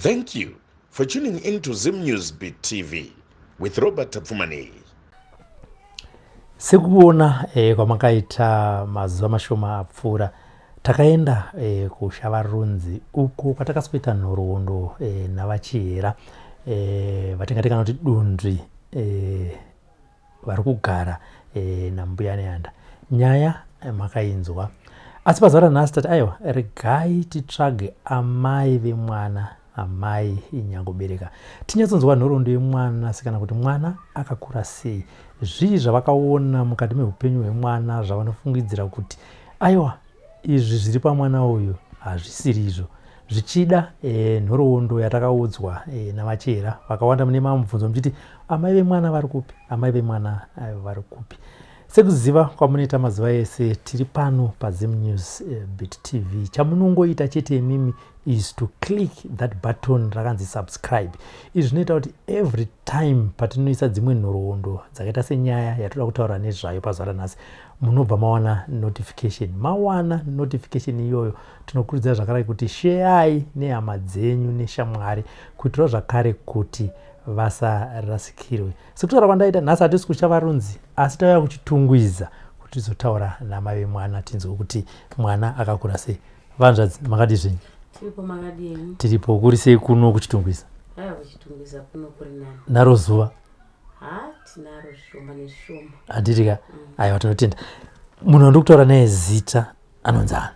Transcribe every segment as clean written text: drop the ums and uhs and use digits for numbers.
Thank you for tuning in to Zim News Beat TV with Robert Tapfumaneyi. Sekuona kwamakaita mazuva mashoma apfuura, takaenda kuShavarunzi uko kwatakasweta nhoroondo naVaChihera vatingati kana kuti Dunzvi vari kugara naMbuya Nehanda. Nyaya makainzwa. Asi pazuva ranhasi tati aiwa, regai titsvage amai vemwana, amai Nyangobereka, tinyatsonzwa nhoroondo yemwana sikana, kuti mwana akakura sei, zvii zvavakaona mukati meupenyu hwemwana zvavanofungidzira kuti aiwa, izvi zviri pamwana uyu hazvisiri izvo. Zvichida nhoroondo yatakaudzwa naVaChihera, vakawanda mune mamubvunzo muchiti amai vemwana vari kupi, amai vemwana vari kupi. Sekuziva kwamunoita mazuva ese, tiri pano paZim News Bit TV. Chamunongoita chete imimi is to click that button rakanzi subscribe. Izvi zvinoita kuti every time patinoisa dzimwe nhoroondo dzakaita senyaya yatoda kutaura nezvayo pazuva ranhasi, munobva mawana notification. Mawana notification iyoyo, tinokurudzira zvakare kuti sheyai nehama dzenyu neshamwari, kuitirawo zvakare kuti vasarasikirwe. Sekutaura kwandaita, nhasi hatisi kuShavarunzi, asi tauya kuChitungwiza kuti tizotaura namai vemwana, tinzwe kuti mwana akakura sei. Vanzvadzi, makadii zvenyu? Tiripo, makadini? Tiripo. Kuri sei kuno kuChitungwiza? Aya, kuChitungwiza kuno kuri nani. Naro zuva? Ha, tinaro zvishoma nezvishoma. Handiti ka? Aiwa, tinotenda. Munhu wandiri kutaura naye, zita anonzi ani?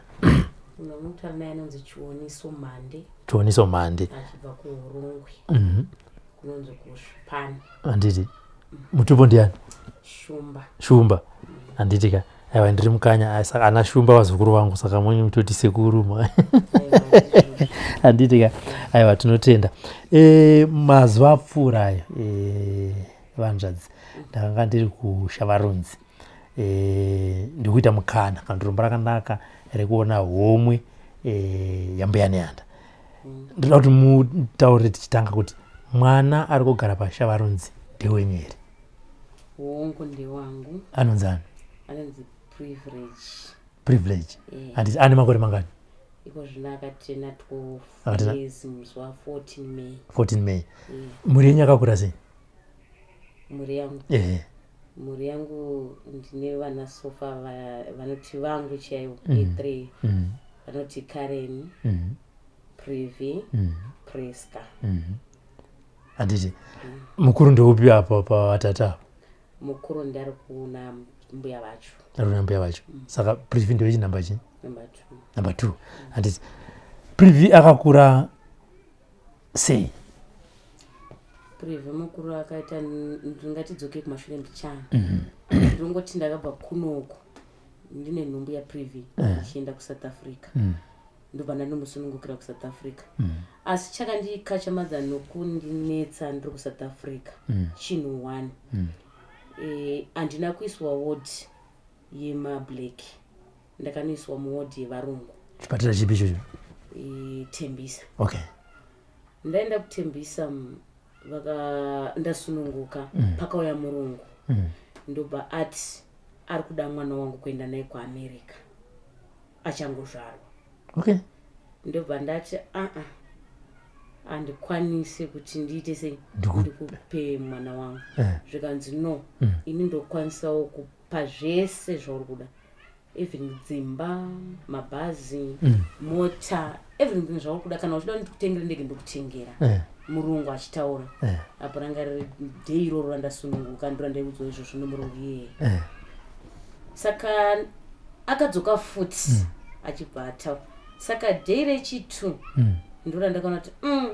Munhu wamutaura naye anonzi Chioniso Mhande. Chioniso Mhande. Achibva kuUrungwe, kunonzi kuSvipani. Handiti? Mutupo ndiani? Shumba. Shumba, handiti ka? Aiwa, ndiri mukanya. Ai, saka ana Shumba vazukuru vangu, saka mwenyu mutoti sekuru ma. Aiwa, ndizvozvo. Handiti ka? Aiwa, tinotenda. Mazuva apfuura ayo, vanzvadzi, ndakanga ndiri kuShavarunzi, ndikuita mukana kana kuti rombo rakanaka rekuona homwe yaMbuya Nehanda. Ndoda kuti mutaurire tichitanga kuti mwana ari kugara paShavarunzi ndewenyu here? Hongu, ndewangu. Anonzi ani? Anonzi Privilege. Privilege. Eh. Handiti? Ane makore mangani? Iko zvino akatena 12 years musi wa14 May. 14 May. Mhuri yenyu yakakura sei? Mhuri yangu? Ehe. Mhuri yangu ndine vana so far vanoti vangu chaivo e3, vanoti Karen, Privy, Priska. Handiti? Mukuru ndeupi apa pavatatu apa? Mukuru ndari kuna mbuya vacho. Ari kuna mbuya vacho. Saka Privy ndewechinhamba chii? Number 2. Number 2, handiti? Privy akakura sei? Privy mukuru akaita, ndingatidzoke kumashure mbichana. Ndinongoti ndakabva kunoku ndine nhumbu yaPrivy, ndichienda kuSouth Africa, ndobva ndandomusunungukira kuSouth Africa. Asi chakandikachamadza nokundinetsa ndiri kuSouth Africa chinhu one, handina kuiswa ward yemablack, ndakanoiswa muward yevarungu. Chipatara chipi ichocho? Tembisa. Ndaenda kuTembisa, vaka ndasununguka, pakauya murungu, ndobva ati ari kuda mwana wangu kuenda naye kuAmerica achangozvarwa. Ndobva ndati aa, handikwanisi kuti ndiite sei, ndikupe mwana wangu. Zvikanzi no, ini ndokwanisawo kupa zvese zvauri kuda, even dzimba, mabhazi, mota, everything zvauri kuda. Kana uchida kuti ndikutengere ndege, ndokutengera. Murungu achitaura. Apo ranga riri day iroro randasununguka, ndora ndaiudzwa izvozvo nomurungu iyeye. Saka akadzoka futi achibva ataura. Saka day rechi2 ndo randakaona kuti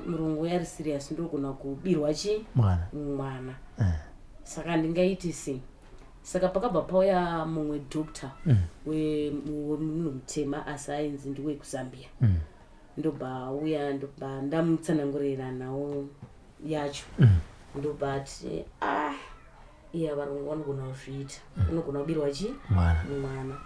murungu uyu ari serious, ndogona kubirwa chi mwana. Mwana. Saka ndingaiti sei? Saka pakabva pauya mumwe doctor wemunhu mutema, asi ainzi ndiwekuZambia. Ndobva auya, ndobva ndamutsanangurira nhau yacho. Ndobva ati ah, iya, varungu vanogona kuzviita, unogona kubirwa chi mwana. Mwana.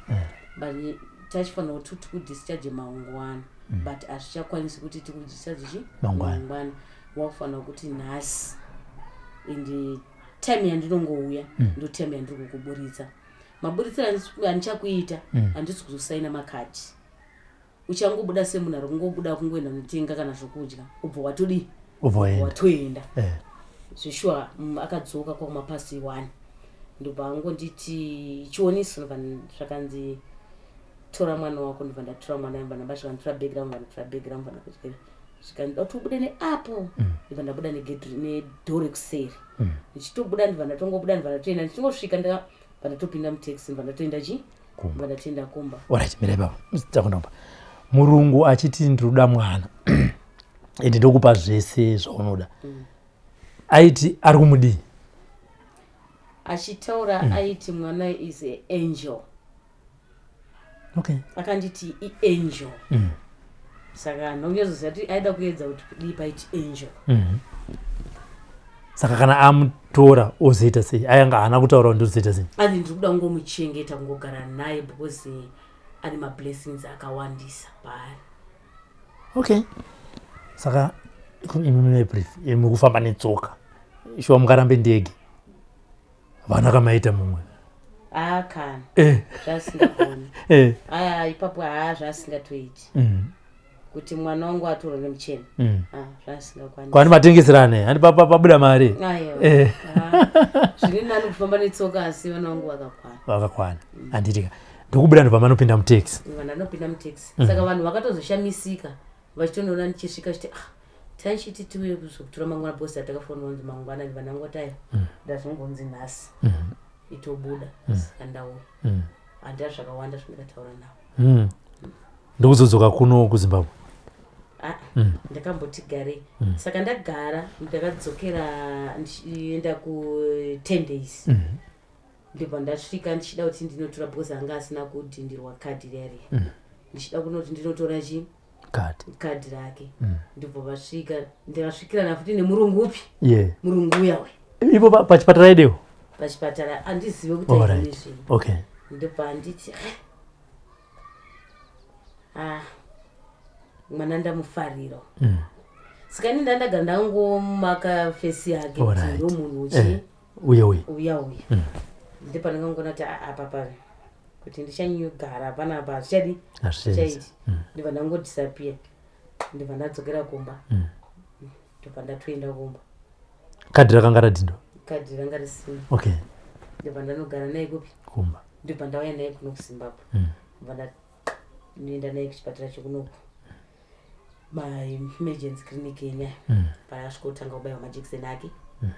But tachifanira kuti tikudischarge mangwana, but hazvichakwanisi kuti tikudischarge chi mangwana. Mangwana, wakufanira kuti nhasi, and time yandinongouya ndo time yandiri kukuburitsa. Maburitsiro andichakuita, handisi kuzosaina makadhi. Uchangobuda semunhu ari kungobuda kungoenda kunotenga kana zvokudya, ubva watodii? Ubva waenda. Watoenda. Zveshuwa, akadzoka kwakumapast 1, ndobva angonditi chioniso, ndobva zvakanzi tora mwana wako. Ndobva ndatora mwana, ndobva ndamba zvikanzi tora bhegi rangu, ndatora bhegi rangu, ndakutyira, zvikanzi kuti ubude neapo. Ndobva ndabuda negedhi, nedoor rekuseri. Ndichitobuda, ndobva ndatongobuda, ndobva ndatoenda. Ndichingosvika, ndobva ndatopinda mutaxi, ndobva ndatoenda chi Kumba. Ndobva ndatoenda kumba. Alright, mira ipapo, takundopa murungu achiti ndinoda mwana ende ndokupa zvese zvaunoda. Aiti ari kumudii? Achitaura, aiti mwana is a angel. Akanditi iangel. Saka ndonyazoziva kuti aida kuedza kuti kudii paiti angel. Saka kana amutora ozoita sei? Ayanga haana kutaura kuti ndozoita sei? Ati ndiri kuda kungomuchengeta, kungogara naye because ane mablessings akawandisa paari. Okay, saka imi mune brief, imi kufamba netsoka, shuwa mukarambe ndege, vana kamaita mumwe? Haa, kana zvasingagoni. Aya ipapo, haa, zvasingatoiti kuti mwana wangu atorwa nemuchena. Ah, zvasingakwanisi. Kwani matengeserane handi pabuda mari? Aiwa. Zviri nani kufamba netsoka, asi vana vangu vakakwana. Vakakwana, handitika? Ndokubuda, ndobva manopinda mutaxi. Vanhu anopinda mutaxi. Saka vanhu vakatozoshamisika vachitondiona ndichisvika, chiti ah, taichiti tiuye kuzokutora mangwana, bosi atakafonera kunzi mangwana. Ndibva ndangoti aya, ndazongonzi nhasi itobuda, saka ndauya. Handina zvakawanda zvandikataura navo. Ndokuzodzoka kuno kuZimbabwe? Ah, ndakamboti garei. Saka ndagara, ndakadzokera ndichienda ku 10 days, ndobva ndasvika ndichida kuti ndinotora, because anga asina kudhindirwa kadhi riya riya, ndichida kunoti ndinotora chi Kati kadhi rake. Ndobva vasvika, ndikasvikirana futi nemurungu upi? Murungu uya we. Ipo pachipatara idewo? Pachipatara, handizive kuti aita nezvei. Ndobva anditi, "Ah, mwana ndamufarira." Saka ini ndandagara ndangomaka face yake kuti ndo munhu uchi Uye uye. Uya uya. Ndopandingangoona kuti ah, apa pa kuti ndichanyugara panapa hazvichadi. Hazvichaiti. Zvichaiti. Ndobva ndangodisappear, ndobva ndadzokera kumba, ndobva ndatoenda kumba. Kadhi rakanga radhindwa? Kadhi ranga risina. Ndobva ndanogara naye kupi? Kumba. Ndobva ndauya naye kuno kuZimbabwe. Ndobva ndoenda naye kuchipatara chekunoku, maemergency clinic yenyaya. Paasvika kutanga kubayiwa majekiseni ake,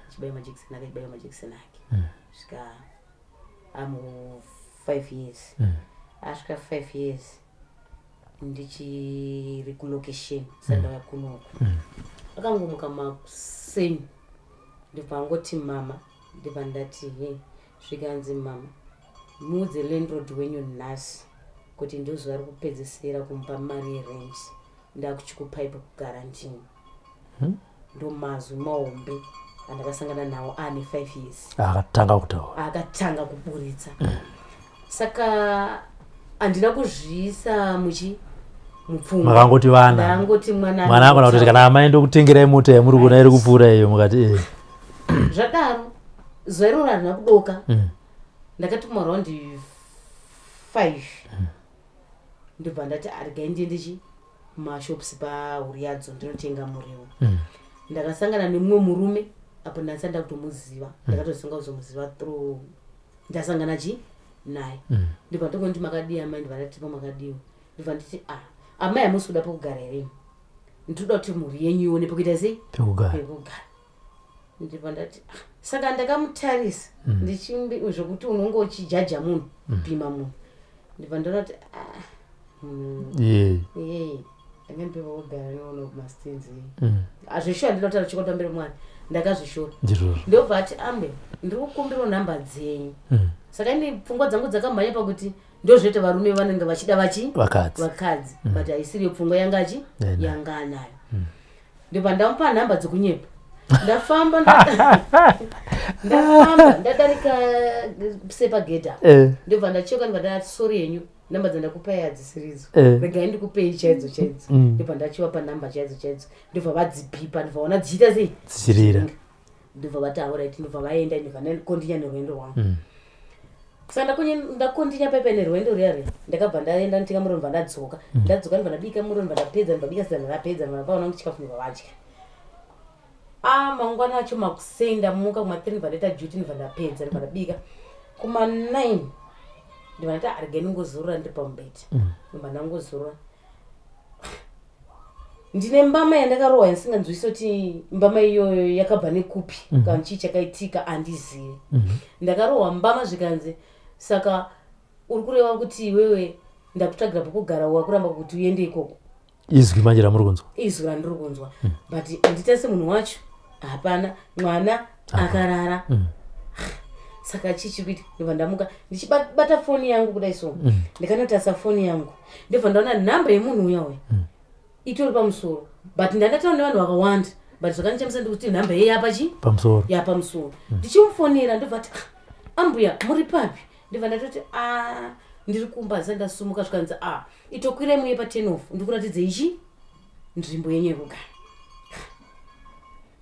achibayiwa majekiseni ake, achibayiwa majekiseni ake, svika amu 5 years. Asvika 5 years, ndichiri kulocation, sandauya kunoku. Akangomuka makuseni, ndobva angoti mama. Ndobva ndati he. Zvikanzi, mama, muudze landlord wenyu nhasi kuti ndozuva ri kupedzisira kumupa mari yerent, ndakuchikupai pekugara ndini. Ndo mazwi mahombe andakasangana nawo aane 5 years. Akatanga kutaura. Akatanga kuburitsa. Saka handina kuzviisa muchi mupfungwa. Makangoti vana. Ndangoti mwana. Mwana akona kutoti kana amai ndokutengerai mota yamuri kuona iri kupfuura iyo, mukati eh. Zvadaro, zuva iroro harina kudoka. Ndakati kumaround 5, ndobva ndati aregai ndiende chi kumashops pahuri yadzo ndinotenga muriwo. Ndakasangana nemumwe murume apo ndandisati ndakutomuziva. Ndakatozonga kuzomuziva through ndasangana chi naye. Ndobva ndongoti makadii amai? Ndobva ndatipo makadiwa. Ndobva nditi, ah, amai, hamusi kuda pekugara here? Ndinoda kuti mhuri yenyu ione pekuita sei? Pekugara. Pekugara. Ndibva ndati ah. Saka ndakamutarisa ndichimbi zvokuti unonge uchijaja munhu, kupima munhu. Ndibva ndaona kuti ah, munhu iyeye angandipe pekugara neona kumastenzi. Azvishuwa, ndinoda kutaura chokwadi pamberi Mwari, ndakazvishora. Ndizvozvo. Ndobva ati, ambe, ndiri kukumbirawo nhamba dzenyu. Saka ini pfungwa dzangu dzakamhanya pakuti ndozvoita varume vanenge vachida vachi vakadzi. Vakadzi. But haisiriyo pfungwa yanga achi Yeah, yanga anayo. Ndobva ndamupa nhamba dzekunyepa. Ndafamba, ndafamba, ndadarika sepagedha, ndobva ndachoka, ndobva ndati, sorry yenyu, nhamba dzandakupai hadzisiridzo. Regai ndikupei chaidzo chaidzo. Ndobva ndachivapa nhamba chaidzo chaidzo, ndobva vadzibhipa, ndobva vaona dzichiita sei? Dzichirira. Ndobva vati alright, ndobva vaenda, ndobva ndakontinya nerwendo rwangu. Saka ndakontinya paipai nerwendo ruya ruya, ndakabva ndaenda nditenga muriwo, ndibva ndadzoka. Ndadzoka, ndibva ndabika muriwo, ndibva ndapedza, ndibva bika sadza, ndapedza, ndibva ndapaona kuti chikafu, ndibva vadya. A mangwana acho makuseni ndamuka kuma3, ndibva ndaita duty, ndibva ndapedza, ndibva ndabika. Kuma9 ndibva ndati aregai ndingozorora ndiri pamubhedha. Ndibva ndangozorora. Ndine mbama yandakarohwa yandisinganzwisi kuti mbama iyoyo yakabva nekupi kana chii chakaitika, handizivi. Ndakarohwa mbama zvikanzi, "Saka uri kureva kuti iwewe ndakutsvagira pekugara, wakuramba kuti uende ikoko?" Izwi manje ramuri kunzwa? Izwi randiri kunzwa, but handita semunhu wacho hapana, mwana akarara. Saka chii chiri kuita? Ndobva ndamuka ndichibata foni yangu kudai so, ndikanotarisa foni yangu, ndobva ndaona nhamba yemunhu uya uya itori pamusoro, but ndandataura nevanhu vakawanda, but zvakandichamisa ndikuti nhamba iye yapachi pamusoro. Yapamusoro. Ndichimufonera, ndobva ti, "Ah, ambuya, muri papi?" Ndobva ndatoti, "A, ndiri kumba, handisati ndasumuka." Zvikanzi, "A, itokwirai muye pa10 off, ndikuratidze ichi nzvimbo yenyu yekugara."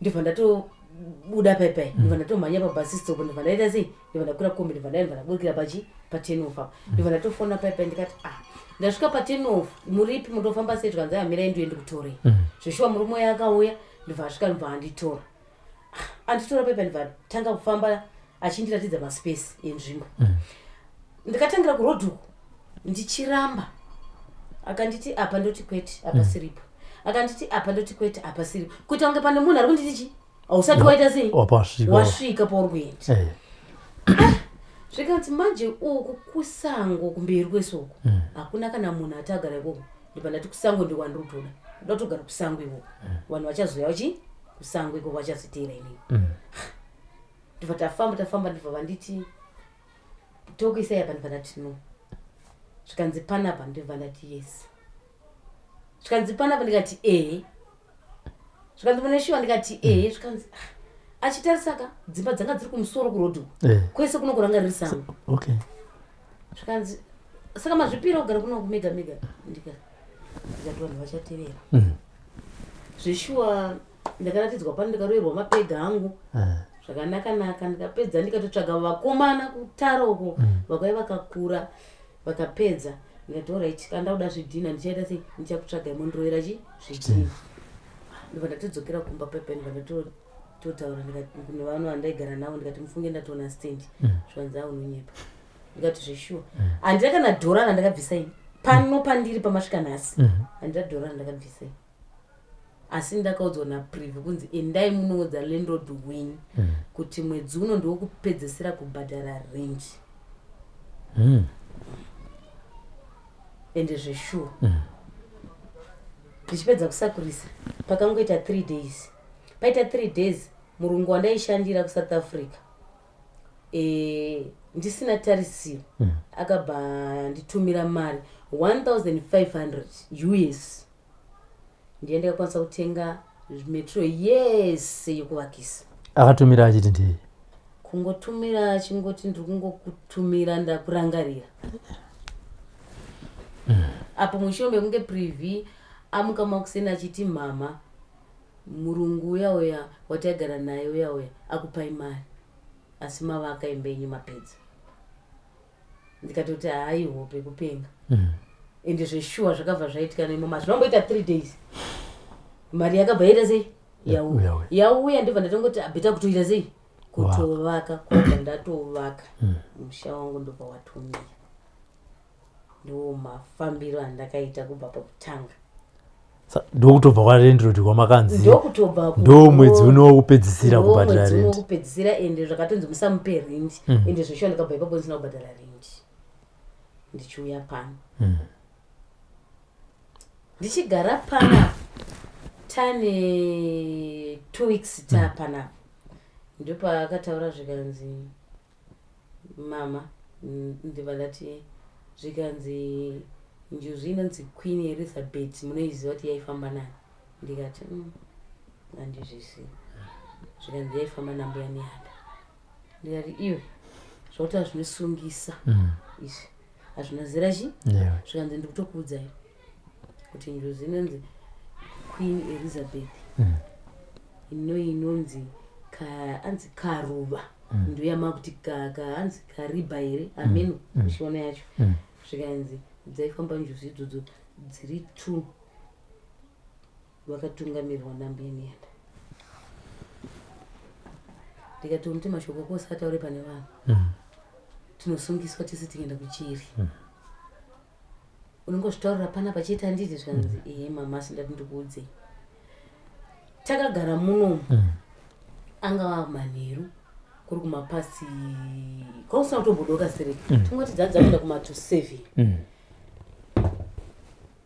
Ndobva ndatobuda paipai, ndobva ndatomhanya pabus stop, ndobva ndaita sei, ndobva ndakwira kombi, ndobva ndaenda, ndobva ndaburikira pachi pa10 off apa. Ndobva ndatofona paipai, ndikati, "A, ndasvika pa10 off, muripi? Mutofamba sei?" Zvikanzi, "Amirai ndiuye ndikutorei." Zveshuwa murume uya akauya, ndobva asvika, ndobva anditora. Anditora paipai, ndobva tanga kufamba achindiratidza maspace enzvimbo. Ndikatangira kuroad uku ndichiramba. Akanditi apa, ndoti kwete, apa siripo. Akanditi apa, ndoti kwete, apa siripo. Kuita kunge pane munhu ari kunditi chi, hausati waita sei? Wapasvika. Wasvika pauri kuenda. Zvikanzi, "Manje uku kusango kumberi kwesoko, hakuna kana munhu ati agara ikoko." Ndibva ndati, "Kusango ndokwandiri kutoda, ndoda kutogara kusango ikoko. Vanhu vachazouya chi kusango ikoko, vachaziteera inini." Ndibva tafamba, tafamba, ndibva vanditi, "Tokuisai apa." Ndibva ndati, "No." Zvikanzi, "Panapa?" Ndibva ndati, "Yes." Zvikanzi, "Panapa?" Ndikati, "Ehe." Zvikanzi, "Mune shuwa?" Ndikati, "Ehe." Zvikanzi, "Ah." Achitarisaka dzimba dzanga dziri kumusoro kuroad uku. Kwese kuno kuranga riri sango. Zvikanzi, "Saka mazvipira kugara kuno kumega mega?" Ndikati, "Vanhu vachatevera." Zveshuwa ndakaratidzwa pano, ndikaroverwa mapega angu zvakanaka-naka. Ndikapedza, ndikatotsvaga vakomana kutara uko vakauya vakakura, vakapedza. Ndikati, "Alright, kana ndakuda zvidhina ndichaita sei? Ndichakutsvagai mondirovera chi zvidhina." Ndobva ndatodzokera kumba pepe, ndobva ndatotaura kune vanhu vandaigara navo, ndikati, "Mufunge ndatoona stand." Zvanzi, "Aunonyepa." Ndikati, "Zveshuwa, handina kana dhora randakabvisa ini pano pandiri pamasvika nhasi. Handina dhora randakabvisa ini, asi ndakaudzwa naPrivi kunzi endai munoudza landlord wenyu kuti mwedzi uno ndowokupedzesera kubhadhara rent." Ende zveshuwa, ndichipedza kusakurisa pakangoita 3 days, paita 3 days, murungu wandaishandira kuSouth Africa, ndisina tarisiro, akabva anditumira mari 1500 US. Ndiye ndakakwanisa kutenga material yese yekuvakisa. Akatumira achiti ndii? Kungotumira achingoti, "Ndiri kungokutumira, ndakurangarira." Apo mushure mekunge Privi amuka makuseni achiti, "Mama, murungu uya uya wataigara naye uya uya akupai mari, asi mavaka imba yenyu mapedza." Ndikatoti, "Hai, hope kupenga." Ende zveshuwa zvakabva zvaitika nemo. Zvinomboita 3 days, mari yakabva yaita sei? Yauya. Yauya. Yauya, ndobva ndatongoti abheta kutoita sei? Kutovaka. Kwabva ndatovaka musha wangu, ndobva watomira. Ndo mafambiro andakaita kubva pakutanga. Ndokutobva kwalandlord kwamakanzi Ndokutobva ndo mwedzi uno wokupedzisira ndo kubhadhara mwedzi uno rent. wokupedzisira. Ende zvakatonzi musamupe rent. Ende zveshuwa ndakabva ipapo ndisina kubhadhara rent ndichiuya pano. Ndichigara panapa, tane 2 weeks taapanapa, ndopaakataura zvikanzi, "Mama." Ndibva ndati, zvikanzi, "Njuzu inonzi Queen Elizabeth munoiziva kuti yaifamba nani?" Ndikati, handizvizivi." Zvikanzi, "Yaifamba nambuya Nehanda." Ndikati, "Iwe, zvakuti hazvinosungisa izvi, hazvina zera chi." Zvikanzi, "Ndikutokuudzai kuti njuzu inonzi Queen Elizabeth ino inonzi anzi Karuva." Ndoyamakuti hanzi Karibha here, ameno uchiona yacho. Zvikanzi dzaifamba njuzu idzodzo dziri two, vakatungamirwa naMbuya Nehanda. Ndikati unoti mashoko kose ataure pane vanhu, tinosungiswa tese, tikaenda kucheri. Unongozvitaurira panapa chete, handiti? Zvikanzi ehe mama, asi ndati ndikuudzei. Takagara munomu, angava manheru, kuri kumapasi kwausina kutombodoka sereki, tingoti dzadza kuenda kuma to 7.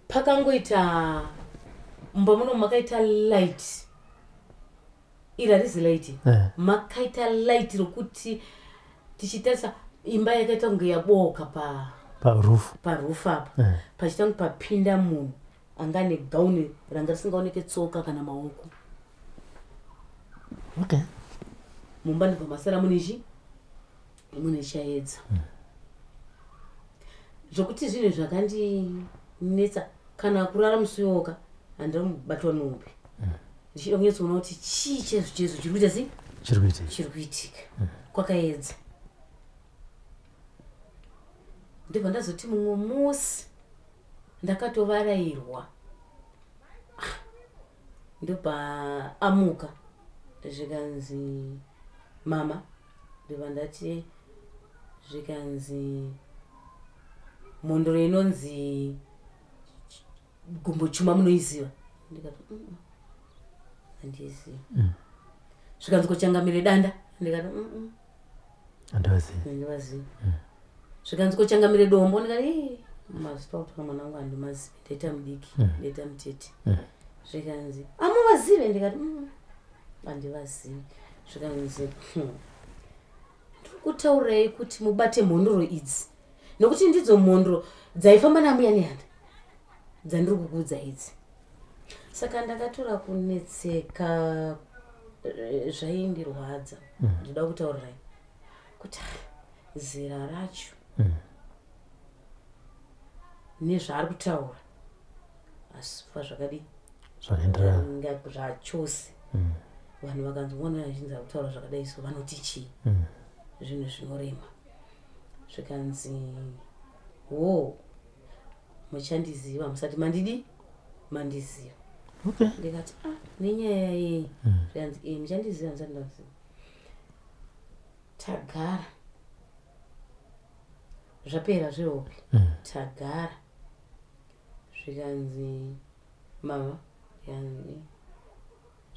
Pakangoita mumba muno makaita light, iri harizi light. Makaita light rokuti tichitarisa imba yakaita kunge yabooka pa paroof. Paroof apa. Pachiita kunge papinda munhu anga ane gauni ranga risingaoneke tsoka kana maoko. Mumba ndibva masara mune chi mune chaedza, zvokuti zvinhu zvakandinetsa kana kurara musi woka handina kubatwa nehope, ndichida kunyatsoona kuti chii chaizvo chaizvo chiri kuita sei. Chiri kuitika. Chiri kuitika kwakaedza. Ndobva ndazoti mumwe musi ndakatovarairwa. Ah, ndobva amuka, zvikanzi mama. Ndobva ndati, zvikanzi mhondoro inonzi Gumbochuma munoiziva? Ndikati handiizivi. Zvikanzi kochangamire Danda? Ndikati Handivazivi. Handivazivi. Zvikanzi kochangamire Dombo? Ndikati "Ii, mazita kutaura mwana wangu handimazivi, ndaita mudiki, ndaita mutete." Zvikanzi amuvazive? Ndikati handivazivi. Zvikanzi ndiri kutaurirai kuti mubate mhondoro idzi, nokuti ndidzo mhondoro dzaifamba naMbuya Nehanda dzandiri kukuudza idzi. Saka ndakatora kunetseka, zvaindirwadza. Ndinoda kutaurirai kuti ah, zera racho nezvaari kutaura asi fa zvakadii. Zvakaenderana. Zvachose. Vanhu vakanzwa achinzi ari kutaura zvakadai so vanoti chii? Zvinhu zvinorema. Zvikanzi wo muchandiziva musati mandidi mandiziva. Ndikati ah, nenyaya yei? Zvikanzi e muchandiziva musati ndaziva. Tagara, zvapera zvehope. Tagara, zvikanzi mama, zvikanzi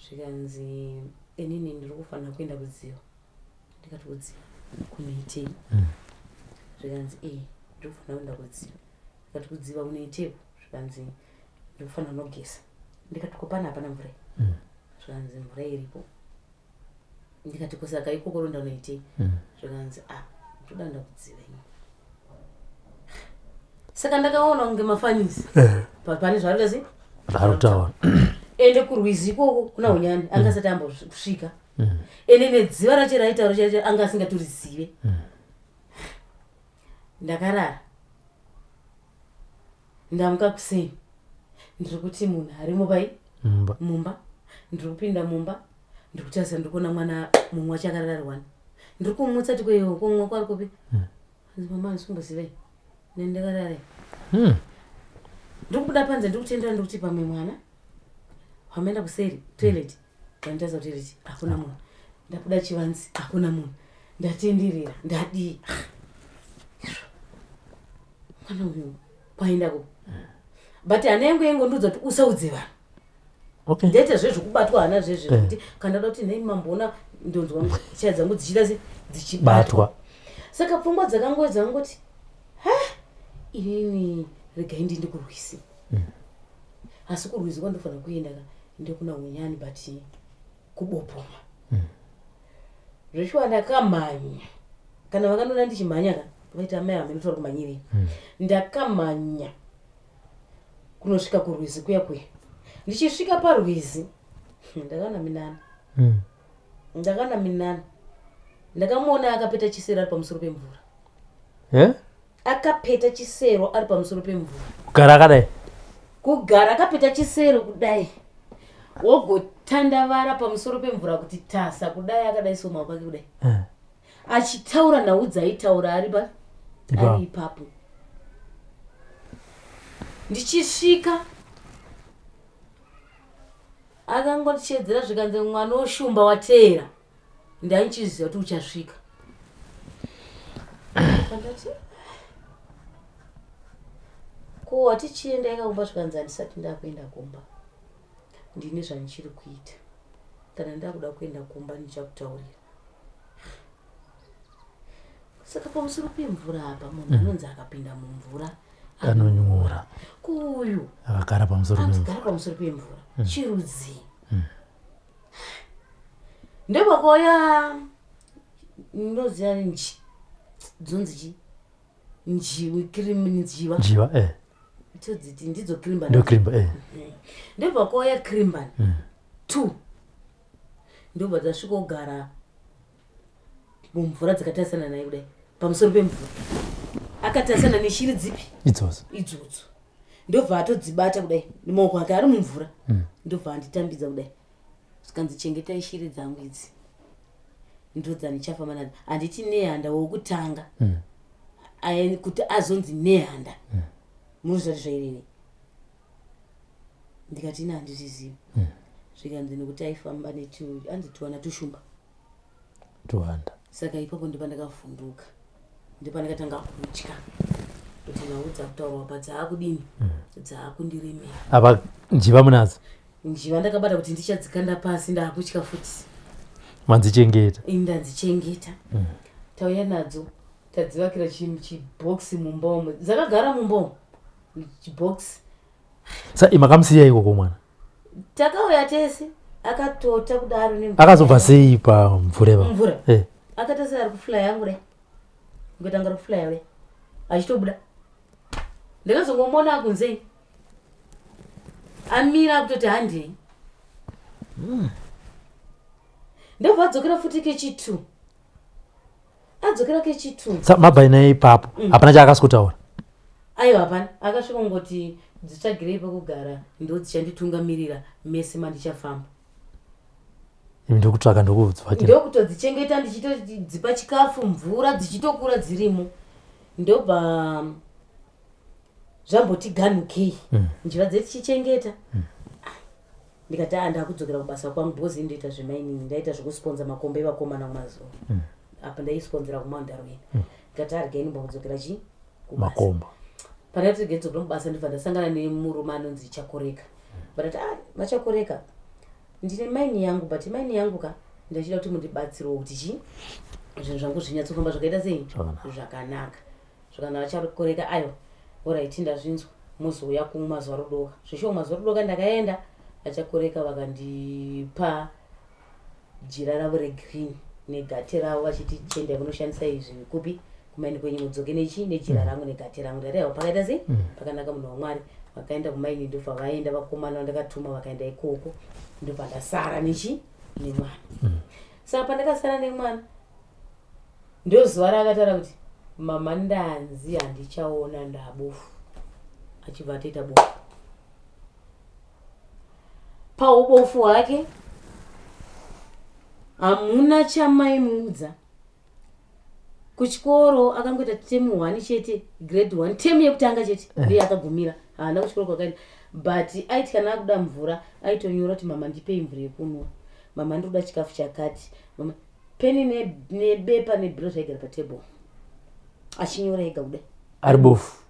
zvikanzi inini ndiri kufanira kuenda kudziva. Ndikati kudziva kunoitei? Zvikanzi e ndiri kufanira kuenda kudziva. Ndikati kudziva kunoiteiko? Zvikanzi ndiri kufanira kunogeza. Ndikati kopana hapana mvura iyi? Zvikanzi mvura iripo. Ndikati kusaka ikoko ronda unoitei? Zvikanzi a ndoda kuenda kudziva ini. Saka ndakaona kunge mafanisi. Pane zvaari sei. Zvaari kutaura. Ende kurwizi ikoko kuna Unyani anga asati ambosvika, ende nedziva racho raitaura chacho anga asingatorizive. Ndakarara, ndamuka kuseni, ndiri kuti munhu arimo pai? Mumba. Mumba. Ndiri kupinda mumba, ndiri kutarisa, ndiri kuona mwana mumwe wacho akarara ari one. Ndiri kumutsa tikweyo, komumwe kwari kupi? Hanzi mama handisi kumbozivai nendakarara. Ndiri kubuda panze, ndiri kutendera, ndiri kuti pamwe mwana wamaenda kuseri toilet. Ndandaza toilet, hakuna munhu. Ndabuda chivanzi, hakuna munhu. Ndatenderera, ndadii. Izvo mwana uyu kwaenda kupi? But hana yangu yaingondiudza kuti usaudze vanhu. Ndaita zvezvekubatwa hana zvezve kuti kana ndada kuti nhai mamboona, ndonzwa chaya dzangu dzichiita se dzichibatwa. Batwa. Saka pfungwa dzakangoe dzangoti ha inini regai ndiende kurwizi. Asi kurwizi kwandofanira kuenda ka ndekuna Unyani, but kubopoma zveshuwa. Ndakamhanya, kana vakandiona ndichimhanya ka vaiti amai hamenotaura kumhanyirei. Ndakamhanya kunosvika kurwizi kuya kuya. Ndichisvika parwizi ndakaona minana. Ndakaona minana, ndakamuona akapeta chisero ari pamusoro pemvura. Eh? Akapeta chisero ari pamusoro pemvura. Kugara akadai? Kugara akapeta chisero kudai, wogotandavara pamusoro pemvura kuti tasa kudai, akadai so maoko ake kudai. Achitaura nhau dzaitaura ari pa ari ipapo. Ndichisvika akangotichedzera zvikanzi mwana woshumba wateera ndaichiziva kuti uchasvika. Ndati ko watichienda yakakumba zvikanzi handisati ndakuenda kumba ndine zvandichiri kuita kana ndakuda kuenda kumba ndichakutaurira saka pamusoro pemvura apa munhu mm. anonzi akapinda mumvura anonyura kuuyu akagara pamusoro pemvura pamusoro pemvura mm. chirudzii mm. ndopakauya ndoziva nji dzonzi chi njiwi cream njiva njiva eh todziti ndidzo cream ndo cream eh ndopakauya cream mm. two ndobva dzasvika kugara mumvura dzakatarisana naye kudai pamusoro pemvura akatarisana neshiri dzipi idzodzo idzodzo ndobva atodzibata kudai nemaoko ake ari mumvura mm. ndobva anditambidza kudai zvikanzi chengetai shiri dzangu idzi ndodzandichafamba nadzo handiti nehanda wokutanga mm. kuti azonzi nehanda mm. muri zvati zvairevei ndikati ina handizvizivi mm. zvikanzi nekuti aifamba anzi tuwana tushumba tuwanda saka ipapo ndopandakavhunduka ndopandakatanga kutya kuti nhau dzakutaurwa pa dzaakudini mm. dzaakundiremera apa njiva munadzo njiva ndakabata kuti ndichadzikanda pasi ndaakutya futi mandzichengeta ndandzichengeta mm. tauya nadzo tadzivakira chibhokisi mumba umo dzakagara mumba umo chibhokisi sa makamusiya ikoko mwana takauya tese akatota kudaro akazobva sei pamvura mvura eh. akatose ari kuflya yangu kudai ngoita ari kuflya kudai achitobuda ndakazongomona akunzei amira akutoti handei hmm. ndobva adzokera futi kechi2 adzokera kechi2 sa mabva naye ipapo mm. hapana chaakasi kutaura aiwa hapana akasvika kungoti dzitsvagirei pekugara ndo dzichanditungamirira mese mandichafamba imi ndokutsvaka ndokudzivakira ndokutodzichengeta ndichitodzipa chikafu mvura dzichitokura dzirimo ndobva zvamboti ganukei mm. njiva dzetichichengeta mm. Ndikati ah ndakudzokera kubasa kwangu because ini ndoita zvemining ndaita zvekusponza makomba evakomana kumazuva mm. apa ndaisponzera kumount darwin mm. ndikati ah regai ndimbokudzokera chi makomba pandati regai ndidzokera kubasa ndibva ndasangana nemurume anonzi chakoreka mm. but ah vachakoreka ndine mine yangu but mine yangu ka ndachida kuti mundibatsirewo kuti chi zvinhu zvangu zvinyatsofamba zvakaita sei zvakanaka Zvikanzi vachakoreka aiwa horaiti ndazvinzwa mozouya kumwe mazuva rodoka. Zveshuwa mazuva rodoka ndakaenda vachakoreka vakandipa jira ravo regreen negate ravo vachiti chiendai munoshandisa izvi kupi kumaini kwenyu mudzoke nechi nejira mm. rangu negate rangu ndati aiwa pakaita sei mm. pakanaka munhu wamwari vakaenda kumaini ndobva vaenda vakomana vandakatuma vakaenda ikoko ndobva ndasara nechi nemwana mm. saka pandakasara nemwana Ndozuva raakataura kuti mama ndanzi handichaona ndabofu achibva atoita bofu. Paubofu hwake hamuna chamaimuudza. Kuchikoro akangoita temu one chete grade one temu yekutanga chete eh. ndiye akagumira haana kuchikoro kwakaenda but aiti kana akuda mvura aitonyora kuti mama ndipei mvura yekunwa mama ndikuda chikafu chakati mama peni nebepa ne nebhiro zvaigara patable achinyora ega kudai ari bofu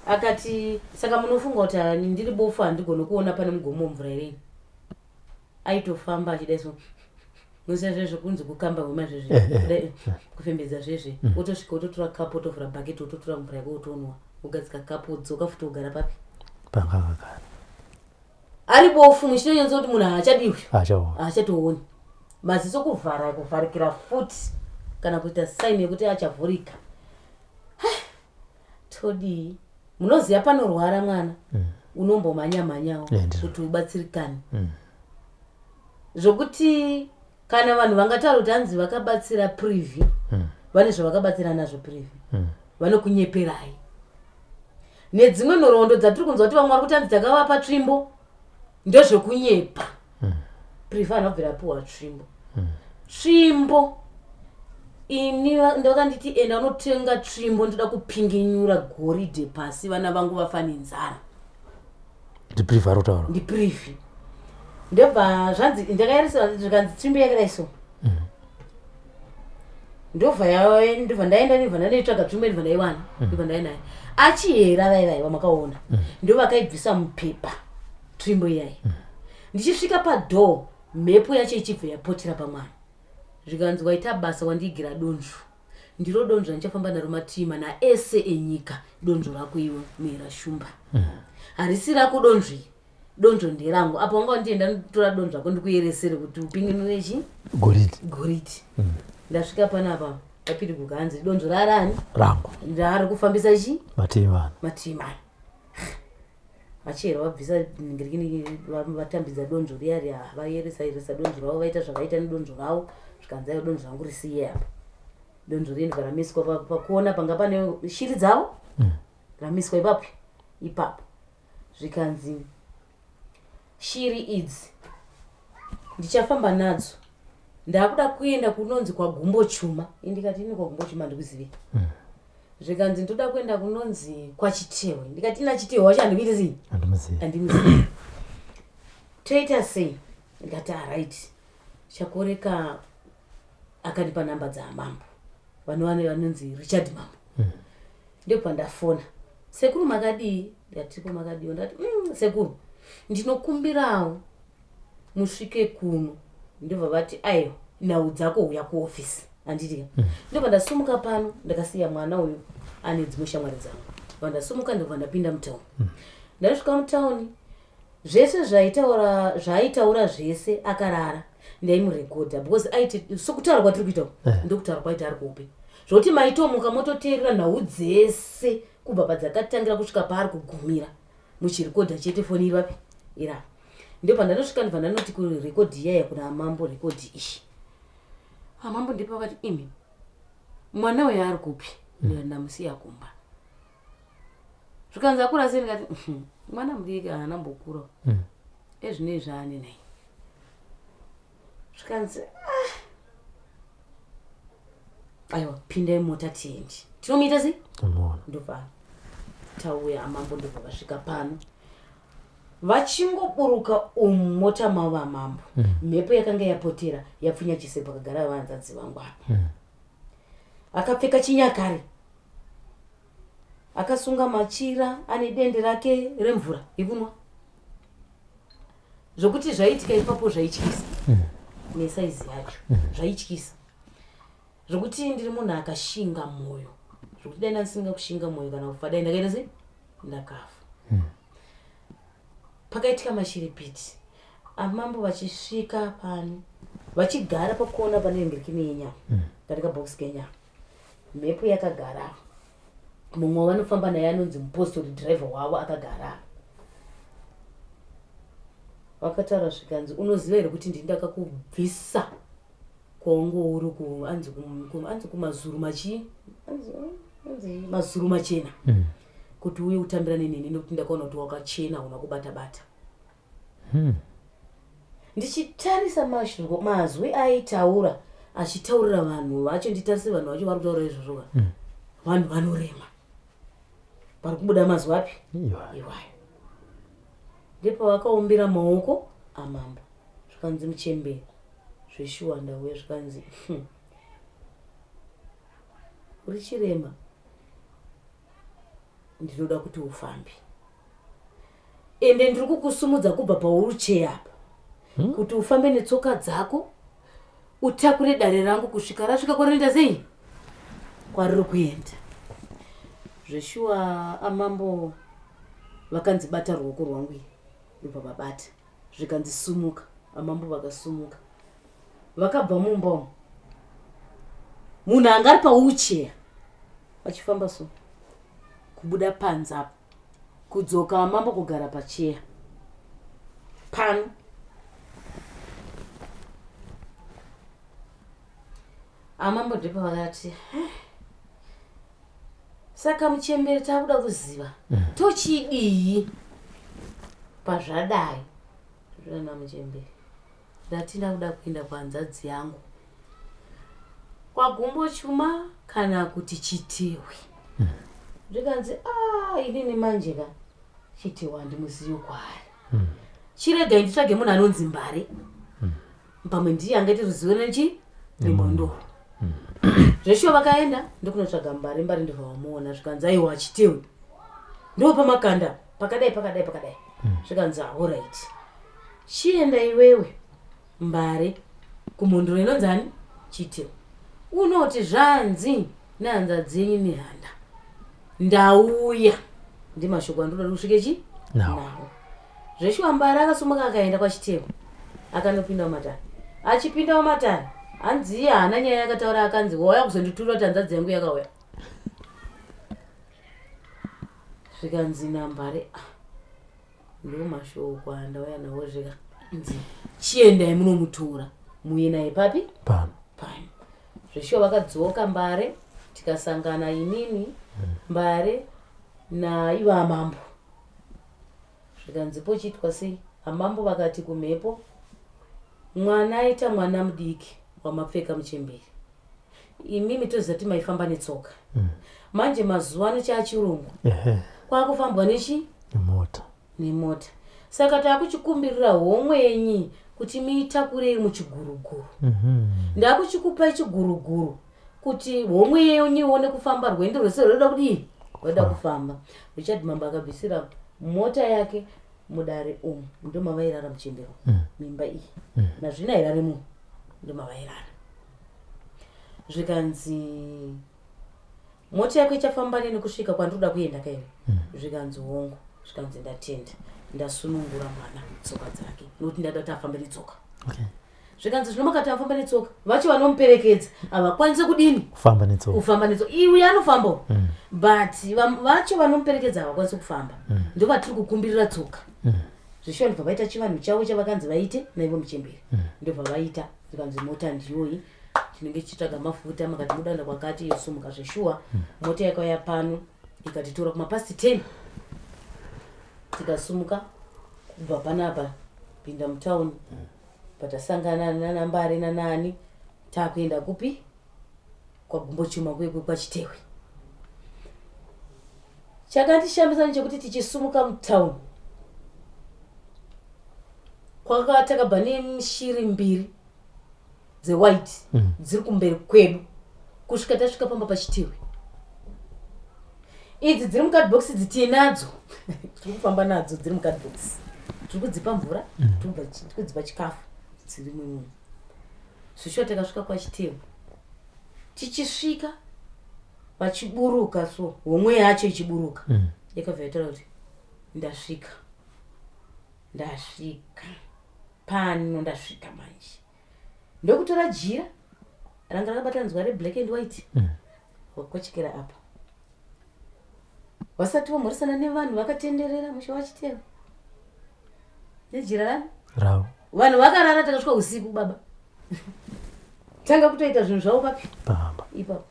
akati saka munofunga kuti ndiri bofu handigone kuona pane mugomo wemvura here aitofamba achidai so muziva zvezvo kunzi kukamba hwema zvezve eh, eh, eh. kufembedza zvezve mm. wotosvika wototora kapu wotovhura bhaketi wototora mvura yako wotonwa wogadzika kapu wodzoka futi wogara papi panga kakara ari bofu muchinonyatsa kuti munhu haachadi uyu haachatooni maziso kuvhara kuvharikira futi kana kuita saini yekuti achavhurika todii munoziva panorwara mwana mm. unombomhanya mhanyawo kuti ubatsirikane mm. zvokuti kana vanhu vangataura kuti hanzi vakabatsira privy mm. vane zvavakabatsira nazvo privy mm. vanokunyeperai nedzimwe nhoroondo dzatiri kunzwa kuti vamwe vari kuti hanzi takavapa tsvimbo ndezvekunyepa mm. privy anobvira apiwa tsvimbo Tsvimbo ini ndakanditi enda unotenga tsvimbo, ndoda kupinginyura goridhe pasi, vana vangu vafa nenzara. Ndiprivi ari kutaura? Ndiprivi. Ndobva zvanzi, ndakaeresa, zvikanzi tsvimbo yakadai so. Ndobva ndobva ndaenda, ndobva ndandoitsvaga tsvimbo, ndobva ndaiwana, ndobva ndainayo. Achihera vai vai vamakaona, ndo vakaibvisa mupepa tsvimbo iyai. Ndichisvika padoor, mhepo yacho ichibva yapotera pamwana, zvikanzi, "Waita basa, wandiigira donzvo. Ndiro donzvo randichafamba naro matima naese enyika. Donzvo rako iwe muhera shumba harisi rako donzvo iri, donzvo nderangu. Apo wanga wandienda ndotora donzvo rako ndikuyeresere kuti upinginure chi goridhe." Goridhe. Ndasvika panapa papiriguka, hanzi donzvo rarani? Rangu. Ndaari kufambisa chi mativi mana. Mativi mana. Vachihera vabvisa ngirikini, vatambidza donzvo riya riya, vayeresa yeresa donzvo ravo, vaita zvavaita nedonzvo ravo, zvikanzi, "Aiwa, donzvo rangu risiye apa." Donzvo riye ndobva ramiswa pakona panga pane shiri dzavo. Ramiswa ipapo ipapo, zvikanzi, "Shiri idzi ndichafamba nadzo, ndakuda kuenda kunonzi kwaGumbo Chuma." Indikati, "Ini kwaGumbo Chuma ndikuzivei?" Zvikanzi, "Ndoda kuenda kunonzi kwaChitehwe." Ndikati, "Ina Chitehwe wacho handikuite sei?" Handimuzivi. Handimuzivi, toita sei? Ndikati, "Alright." Chakoreka akandipa namba dzaamambo vanova vanonzi Richard Mambo. Ndobva ndafona, "Sekuru, makadii?" Ndikati, "Makadiwo." Ndati, Sekuru, ndinokumbirawo musvike kuno." Ndobva vati, "Aiwa, nhau dzako, uya kuofisi." Handitika? Ndobva ndasumuka pano, ndakasiya mwana uyu ane dzimwe shamwari dzangu. Bva ndasumuka, ndobva ndapinda mutauni. Ndasvika mutauni, zvese zvaitaura, zvaaitaura zvese akarara, ndaimurekodha because aiti sokutaura kwatiri kuita uku, ndokutaura kwaita ari kuhope, zvokuti maitomuka mototeerera nhau dzese kubva padzakatangira kusvika paari kugumira, muchirekodha chete. Foni iri vapi? Irapa. Ndobva ndanosvika, ndobva ndanoti kurekodhi iyaya kuna mambo, "Rekodhi iyi." Amambo ndipo vakati, "Imi, mwana uyu ari kupi?" Ndikati, "Ndamusiya kumba." Zvikanzi, "Akura sei?" Ndikati, mwana mudiki, haana mbokura." "Ezvinezvi aane nai?" Zvikanzi, "Ah, aiwa, pindai mota tiende tinomuita sei." Tomuona. Ndobva tauya, amambo ndobva vasvika pano. Vachingoburuka umu mota mavo amambo, mhepo yakanga yapotera yapfunya chise pakagara vanzadzi vangu apa. Akapfeka chinyakare, akasunga machira, ane dende rake remvura yekunwa, zvokuti zvaiitika ipapo zvaityisa. Nesaizi yacho zvaityisa, zvokuti ndiri munhu akashinga mwoyo, zvokuti dai ndandisinga kushinga mwoyo kana kufa, dai ndakaita sei? Ndakafa. Pakaitika mashiripiti, amambo vachisvika pano, vachigara pakona pane ngirikini yenyama, kati kabhokisi kenyama, mhepo yakagara. Mumwe wavanofamba naye anonzi mupostori, driver wavo, akagara. Vakataura, zvikanzi, "Unoziva here kuti ndini ndakakubvisa kwaungo uri anzi anzi kumazuru machi anzi mazuru machena, kuti uye utambirane neni, nekuti ndakaona kuti wakachena, una kubata bata?" Ndichitarisa mazwi aitaura achitaurira vanhu vacho, nditarise vanhu vacho vari kutaura izvozvo ka, vanhu vanorema pari kubuda mazwi api? Iwa. Iwayo. Ndipo vakaumbira maoko amambo, zvikanzi, "Muchemberi, zveshuwa ndauya." Zvikanzi, uri chirema, ndinoda kuti ufambe, ende ndiri kukusumudza kubva pawheelchair apa kuti ufambe netsoka dzako, utakure dare rangu kusvika rasvika kwarinoenda." Sei? Kwariri kuenda. Zveshuwa amambo vakanzi, "Bata ruoko rwangu iri." Ndobva vabata, zvikanzi, "Sumuka." Amambo vakasumuka, vakabva mumba umu, munhu anga ari pawheelchair, vachifamba so kubuda panze apa, kudzoka amambo kugara pacheya pano. Amambo ndipo vakati, "Eh, saka muchembere, takuda kuziva tochidii pazvadai?" Zvana muchembere. Ndati ndakuda kuenda kuhanzadzi yangu kwagumbo chuma kana kuti Chitehwe. Zvikanzi, a inini manje ka Chitehwe handimuzivi kwaari. Chiregai nditsvage munhu anonzi Mbare. Pamwe ndiye angaite ruzivo nechi nemhondoro. Zveshuwa vakaenda ndokunotsvaga Mbare, Mbare ndobva vamuona zvikanzi aiwa Chitehwe. Ndo pamakanda pakadai pakadai pakadai. Zvikanzi alright. Chienda iwewe Mbare kumhondoro inonzi ani? Chitehwe. Unoti zvanzi nehanzadzi yenyu Nehanda. Ndauya. Ndimashoko andinoda kuti usvike chi? Nawo. Zveshuwa Mbare akasumuka akaenda kwaChitehwe. Akanopinda mumatare. Achipinda mumatare, hanzi iye haana nyaya yakataura akanzi wauya kuzonditura kuti hanzadzi yangu yakauya. Zvikanzi naMbare, ah, ndo mashoko andauya nawo zvikanzi chiendai munomutora muuye naye papi? Pano. Pano. Zveshuwa vakadzoka Mbare tikasangana inini Mbare naivo amambo. Zvikanzi pochiitwa sei? Amambo vakati kumhepo mwana aita mwana mudiki wamapfeka muchembere. Imimi toziva kuti maifamba netsoka. Manje mazuva ano chaachirungu. Kwakufambwa nechi? Nemota. Nemota. Saka takuchikumbirira homwe yenyu kuti muitakure iri muchiguruguru. Ndakuchikupai chiguruguru kuti homwe yenyu ione kufamba rwendo rwese rweda kudii? Rweda kufamba. Richard Mambo akabvisira mota yake mudare umu ndomavairara muchembero. Mimba iyi. Nazvino hairare munhu ndomavairara. Zvikanzi mota yako ichafamba neni kusvika kwandinoda kuenda kaiwe. Zvikanzi hongu. Zvikanzi ndatenda. Ndasunungura mwana tsoka dzake nokuti ndada kuti afambe netsoka. Zvikanzi zvino makati afamba netsoka vacho vanomuperekedza havakwanisi kudini? Kufamba netsoka. Kufamba netsoka. Iwe anofamba. But vacho vanomuperekedza havakwanisi kufamba. Ndovatiri kukumbirira tsoka. Zveshuwa ndobva vaita chivanhu chavo chavakanzi vaite naivo muchembere. Ndobva vaita zvikanzi mota ndiyoyi tinenge tichitsvaga mafuta makati mudanda kwakati yosumuka zveshuwa. Mota yakauya pano ikatitora kuma past 10 tikasumuka kubva panapa pinda mutauni patasangana nana Mbare nanani takuenda kupi kwaGumbochuma kwekwe kwaChitehwe. Chakandishamisa ndechekuti tichisumuka mutauni kwaka takabva neshiri mbiri dzewhite dziri kumberi kwedu kusvika tasvika pamba paChitehwe. Idzi dziri mucardbox idzi tinadzo tiri kufamba nadzo dziri mucardbox tiri kudzipa mvura tiri kudzipa chikafu dziri muimomo. Zvishuwa takasvika kwaChitehwe tichisvika vachiburuka so homwe yacho ichiburuka yakabva yataura kuti ndasvika ndasvika pano ndasvika manje. Ndokutora jira ranga rakabatanidzwa reblack and white wakochekera apa vasati vamhoresana nevanhu vakatenderera musha waChitehwe nejira rani ravo. Vanhu vakarara takasvika usiku baba. Tanga kutoita zvinhu zvavo papi? Pamba. Ipapo.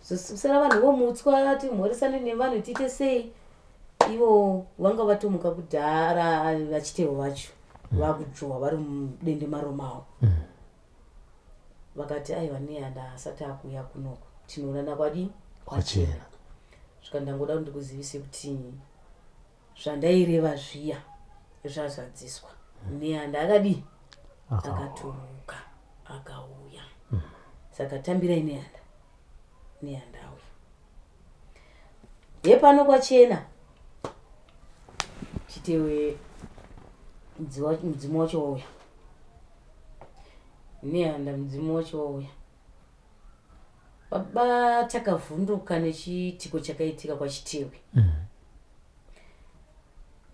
Zosara vanhu vomutswa timhoresane nevanhu tiite sei? Ivo vanga vatomuka kudhara vaChitehwe vacho vakudzvowa vari mudende maromawo. Vakati aiwa Nehanda asati akuuya kunoko tinoonana kwadi? Kwachena. Svika ndangoda kuti ndikuzivise kuti zvandaireva zviya zvazadziswa. Nehanda akadii? Akaturuka akauya. Saka tambirai Nehanda. Nehanda auya. Hepano kwachena. Chitehwe mudzimu wacho wauya. Nehanda mudzimu wacho wauya. Baba takavhunduka nechiitiko chakaitika kwaChitehwe.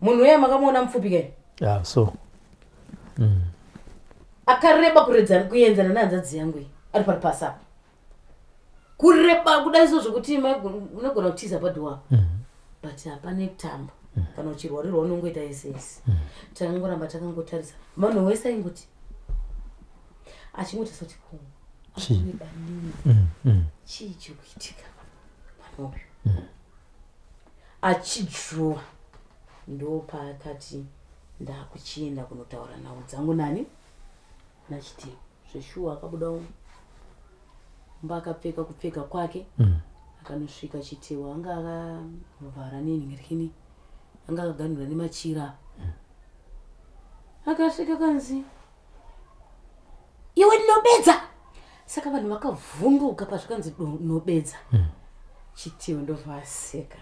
Munhu uya makamuona mupfupi kai? Yeah, so. Akareba kuenzana nehanzadzi yangu iyi ari pari pasi apa. Kureba kudai so zvekuti unogona kutiza padhuwa. But hapana kutamba. Kana uchirwarirwa unongoita yese yese. Takangoramba takangotarisa. Vanhu wese aingoti achingotarisa kuti ko Chii? akureba nei? Chii chiri kuitika mwana uyu? Achidzvowa ndopaakati ndakuchienda kunotaura nhau dzangu nani? Nachitiwa zveshuwa akabuda mumba akapfeka kupfeka kwake. Akanosvika Chitewa anga akavhara nenhirikini, anga akaganhura nemachira. Akasvika kanzi, iwe ndinobedza. Saka vanhu vakavhunduka pazvikanzi nobedza. Chitewa ndobva aseka,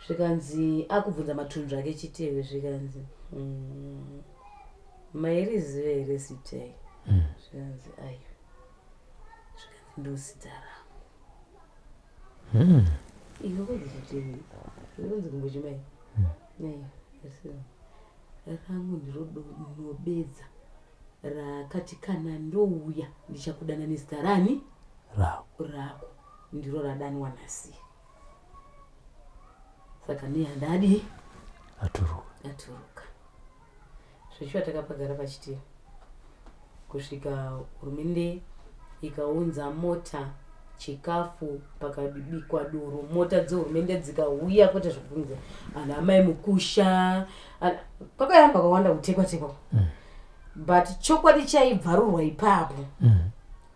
zvikanzi akubvunza matunzvi ake Chitewe, zvikanzi, mairiziva here zita iyi? Zvikanzi aiwa. Zvikanzi ndozita rangu. Inga kwanzi Chitewe zvikanzi kumbochimai aiwa, rangu ndiro Nobedza, rakati kana ndouya ndichakudana nezita rani? Rako. Rako ndiro radanwa nhasi. Saka nehandadi aturuka. Aturuka zvechiva. Takapagara pachitira kusvika hurumende ikaunza mota, chikafu, pakabikwa doro, mota dzehurumende dzikauya, kwete zvekufungidzira. Ana amai mukusha, kwakayamba kwawanda kutekwa tekwa, but chokwadi chaibvarurwa ipapo.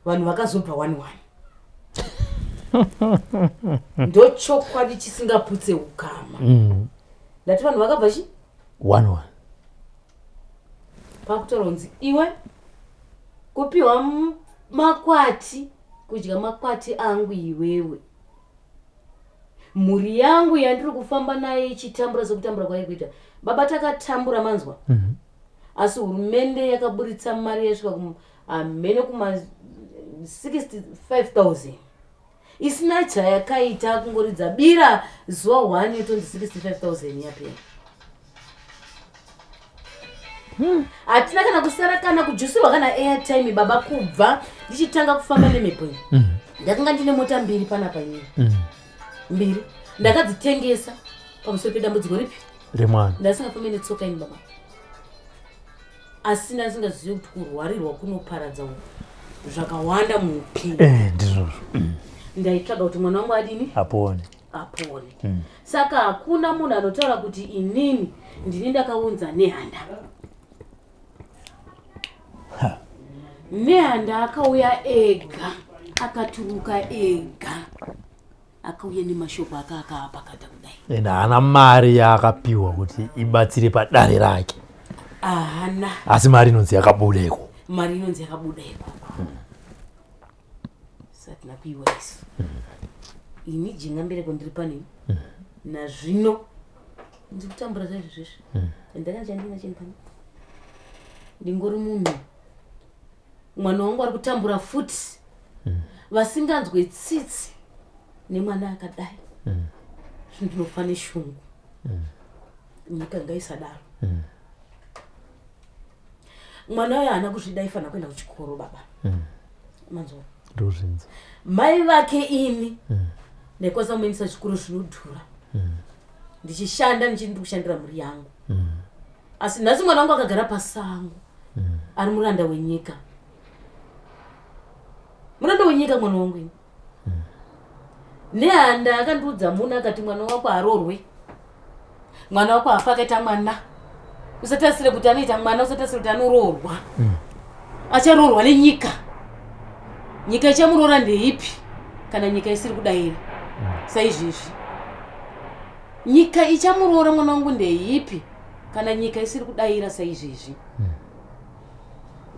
Vanhu vakazobva one one, ndochokwadi chisingaputse ukama. Ndati vanhu vakabva chi One one. Pakutaura kunzi iwe kupiwa makwati, kudya makwati angu iwewe, mhuri yangu yandiri kufamba nayo ichitambura sekutambura kwairi kuita. Baba, takatambura, manzwa? Asi hurumende yakaburitsa mari yasvika hamene kuma 65,000 isina chayakaita, kungoridza bira zuva 1 yotonzi 65,000 yapera. Hatina kana kusara kana kujusirwa kana airtime. Baba, kubva ndichitanga kufamba nemhepo iyi, ndakanga ndine mota mbiri panapa inini. Mbiri ndakadzitengesa pamusoro pedambudziko ripi? Remwana. Ndasingafambi netsoka ini baba, asi ndasingazivi kuti kurwarirwa kunoparadza zvakawanda muupenyu. Eh, ndizvozvo. Ndaitsvaga kuti mwana wangu adini? Apone. Apone. Saka hakuna munhu anotaura kuti inini ndini ndakaunza Nehanda. Nehanda akauya ega, akaturuka ega, akauya nemashoko aka akaapakata kudai. And haana mari yaakapiwa kuti ibatsire padare rake? Ahana. Asi mari inonzi yakabuda iko? Mari inonzi yakabuda ikoko, satina kuiwa isu. Ini jinga mbereko ndiri panini nazvino, ndiri kutambura zvaizvo zvesve. Ndakana chandina chini pano, ndingori munhu. Mwana wangu ari kutambura futi, vasinganzwe tsitsi nemwana akadai. Zvinhu ndinofa neshungu. Nyika ngaisadaro. Mwana uyo haana kuzvida, aifanira kuenda kuchikoro baba, manzwa? Ndozvinzi. Mai vake ini ndaikwanisa kumuendesa zvikoro zvinodhura, ndichishanda, ndichiti ndiri kushandira mhuri yangu. Asi nhasi mwana wangu akagara pasango, ari muranda wenyika, muranda wenyika mwana wangu ini. Nehanda akandiudza munhu akati, mwana wako arorwe, mwana wako hafa akaita mwana. Usatarisire kuti anoita mwana, usatarisire kuti anoroorwa. Acharoorwa nenyika. Nyika ichamuroora ndeipi kana nyika isiri kudayira saizvizvi? Nyika ichamuroora mwana wangu ndeipi kana nyika isiri kudayira saizvizvi?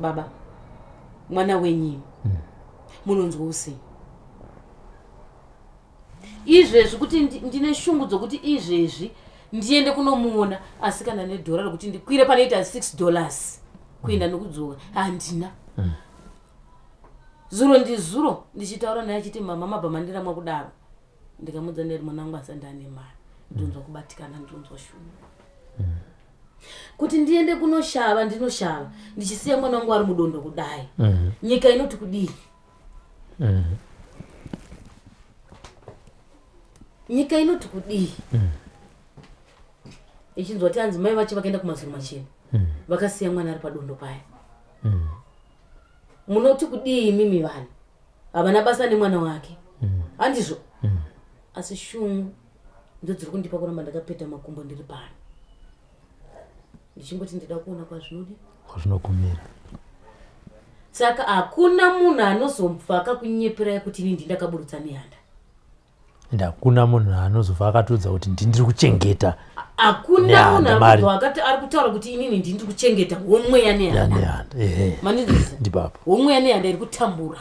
Baba, mwana wenyu, munonzwa usei izvezvi kuti ndine shungu dzokuti izvezvi ndiende kunomuona, asi kana nedhora rokuti ndikwire panoita $6 kuenda nokudzoka handina. Zuro ndizuro ndichitaura naye achiti, mama, mabva mandiramwa kudaro. Ndikamudza ndati, mwana wangu, asandi ane mari, ndinonzwa kubatikana, ndinonzwa shungu kuti ndiende kunoshava, ndinoshava ndichisiya mwana wangu ari mudondo kudai. Nyika inoti kudii? Nyika inoti kudii ichinzwa kuti anzi mai vacho vakaenda kumazuru machena, vakasiya mwana ari padondo paya? Munoti kudii imimi? Vanhu havana basa nemwana wake, handizvo? Asi shungu ndo dziri kundipa kuramba ndakapeta makumbo ndiri pano. Ndichingoti ndida kuona kwazvinodi kwazvinogumira. Saka hakuna munhu anozobva akakunyeperai kuti ini ndindakaburutsa Nehanda. Ende hakuna munhu anozofa akatiudza kuti ndindiri kuchengeta. Hakuna munhu anobva akati ari kutaura kuti inini ndindiri kuchengeta homwe yaNehanda. Manizvisa ndipapo homwe yaNehanda iri kutambura.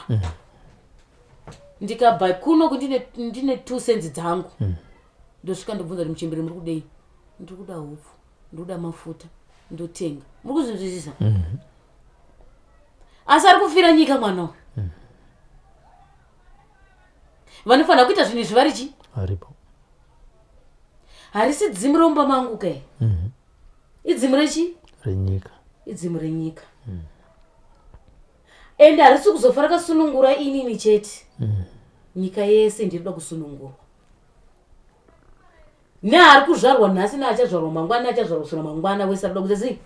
Ndikabva kuno ndine 2 cents dzangu. Ndosvika ndobvunza kuti muchembere muri kudei? Ndiri kuda hupfu, ndiri kuda mafuta, ndotenga. Muri kuzvinzwisisa? Asi ari kufira nyika mwana uyu. Vanofanira kuita zvinhu izvi vari chi? Varipo. Harisi dzimu romba mangu kai. Idzimu rechi? Renyika. Idzimu renyika. Ende harisi kuzofa rakasunungura inini chete. Nyika yese ndinoda kusunungurwa. Neari kuzvarwa nhasi neachazvarwa mangwana neachazvarwa kusura mangwana wese arikuda kuita sei?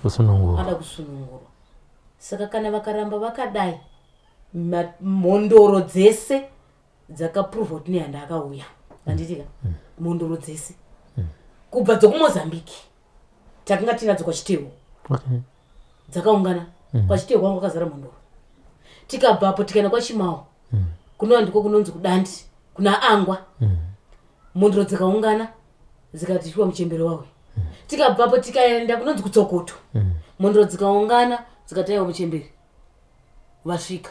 Kusunungurwa. Ada kusunungurwa. Saka kana vakaramba vakadai mhondoro dzese dzakapruvha kuti Nehanda akauya. Handitika? Mhondoro dzese. Kubva dzokuMozambique takanga tinadzo kwaChitewo. Dzakaungana kwaChitewo kwanga kwakazara mhondoro. Tikabvapo tikaenda kwaChimawo. Kunova ndiko kunonzi kuDandi kuna Angwa. Mhondoro dzikaungana dzikati shuwa muchembere wawe. Tikabvapo tikaenda kunonzi kuTsokoto. Mhondoro dzikaungana dzikati aiwa muchembere vasvika.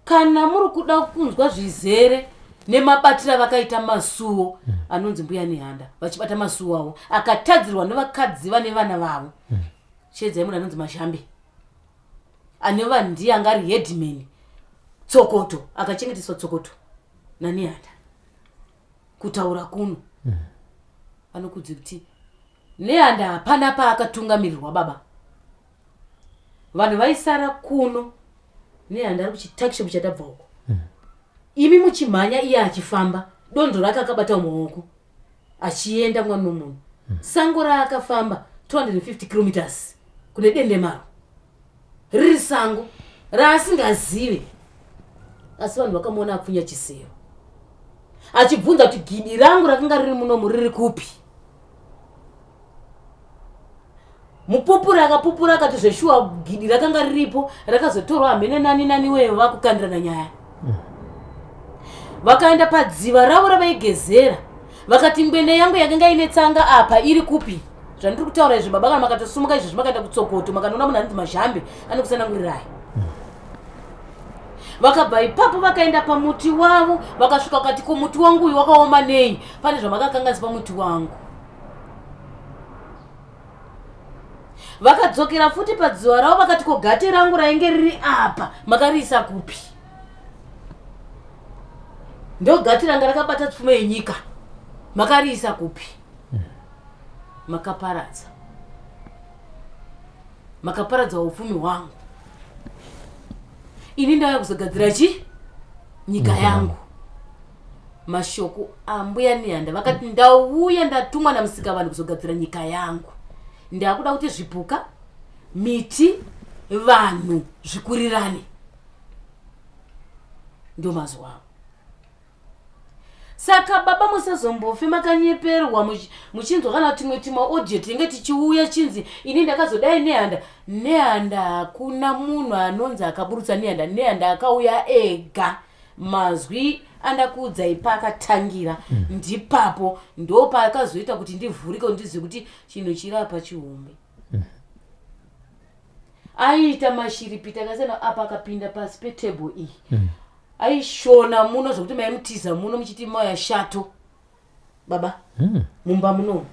Kana muri kuda kunzwa zvizere nemabatiro avakaita masuo anonzi Mbuya Nehanda, vachibata masuo avo akatadzirwa nevakadzi vane vana vavo. Chiedzai munhu anonzi Mazhambe anova ndiye anga ari headman Tsokoto, akachengeteswa Tsokoto naNehanda. Kutaura kuno anokudzi kuti Nehanda hapana paakatungamirirwa baba. Vanhu vaisara kuno Nehanda ari kuchitakishopu chatabva uko. Imi muchimhanya iye achifamba, dondo rake akabata mumaoko achienda mwana nomunhu. Sango raakafamba 250 kilometers kune Dendemaro riri sango raasingazive, asi vanhu vakamuona apfunya chisero achibvunza kuti gidi rangu rakanga riri munomu riri kupi. Mupupuri akapupura akati zveshuwa gidi rakanga riripo, rakazotorwa hamene nani nani weyo vakukandirana nyaya. Vakaenda padziva ravo ravaigezera vakati ngwene yangu yakanga ine tsanga apa iri kupi. Zvandiri kutaura izvi baba, kana makatosumuka izvezvi makaenda kuTsokoto makanoona munhu anonzi Mazhambe anokusanangurirai. Vakabva ipapo vakaenda pamuti wavo vakasvika vakati ko muti wangu uyu wakaoma nei, pane zvamakakanganisa pamuti wangu. Vakadzokera futi padziva ravo vakati ko gate rangu rainge riri apa makariisa kupi? Ndo gate ranga rakabata pfuma yenyika makariisa kupi? Makaparadza, makaparadza upfumi hwangu. Ini ndauya kuzogadzira chi nyika yangu. Mashoko ambuya Nehanda vakati ndauya ndatumwa namusika vanhu kuzogadzira nyika yangu. Ndakuda kuti zvipuka, miti, vanhu zvikurirane. Ndo mazuva avo. Saka baba musazombofe makanyeperwa muchinzwa kana tumwe tuma audio tinenge tichiuya chinzi ini ndakazodai Nehanda. Nehanda hakuna munhu anonzi akaburutsa Nehanda. Nehanda akauya ega. Mazwi andakuudzai paakatangira ndipapo ndopaakazoita kuti ndivhurike ndizive kuti chinhu chiri apa chihombe. Aiita mashiripiti akasiyana apa akapinda pasi petable iyi. Aishona muno zvekuti maimutiza muno muchiti mauya shato baba mumba muno.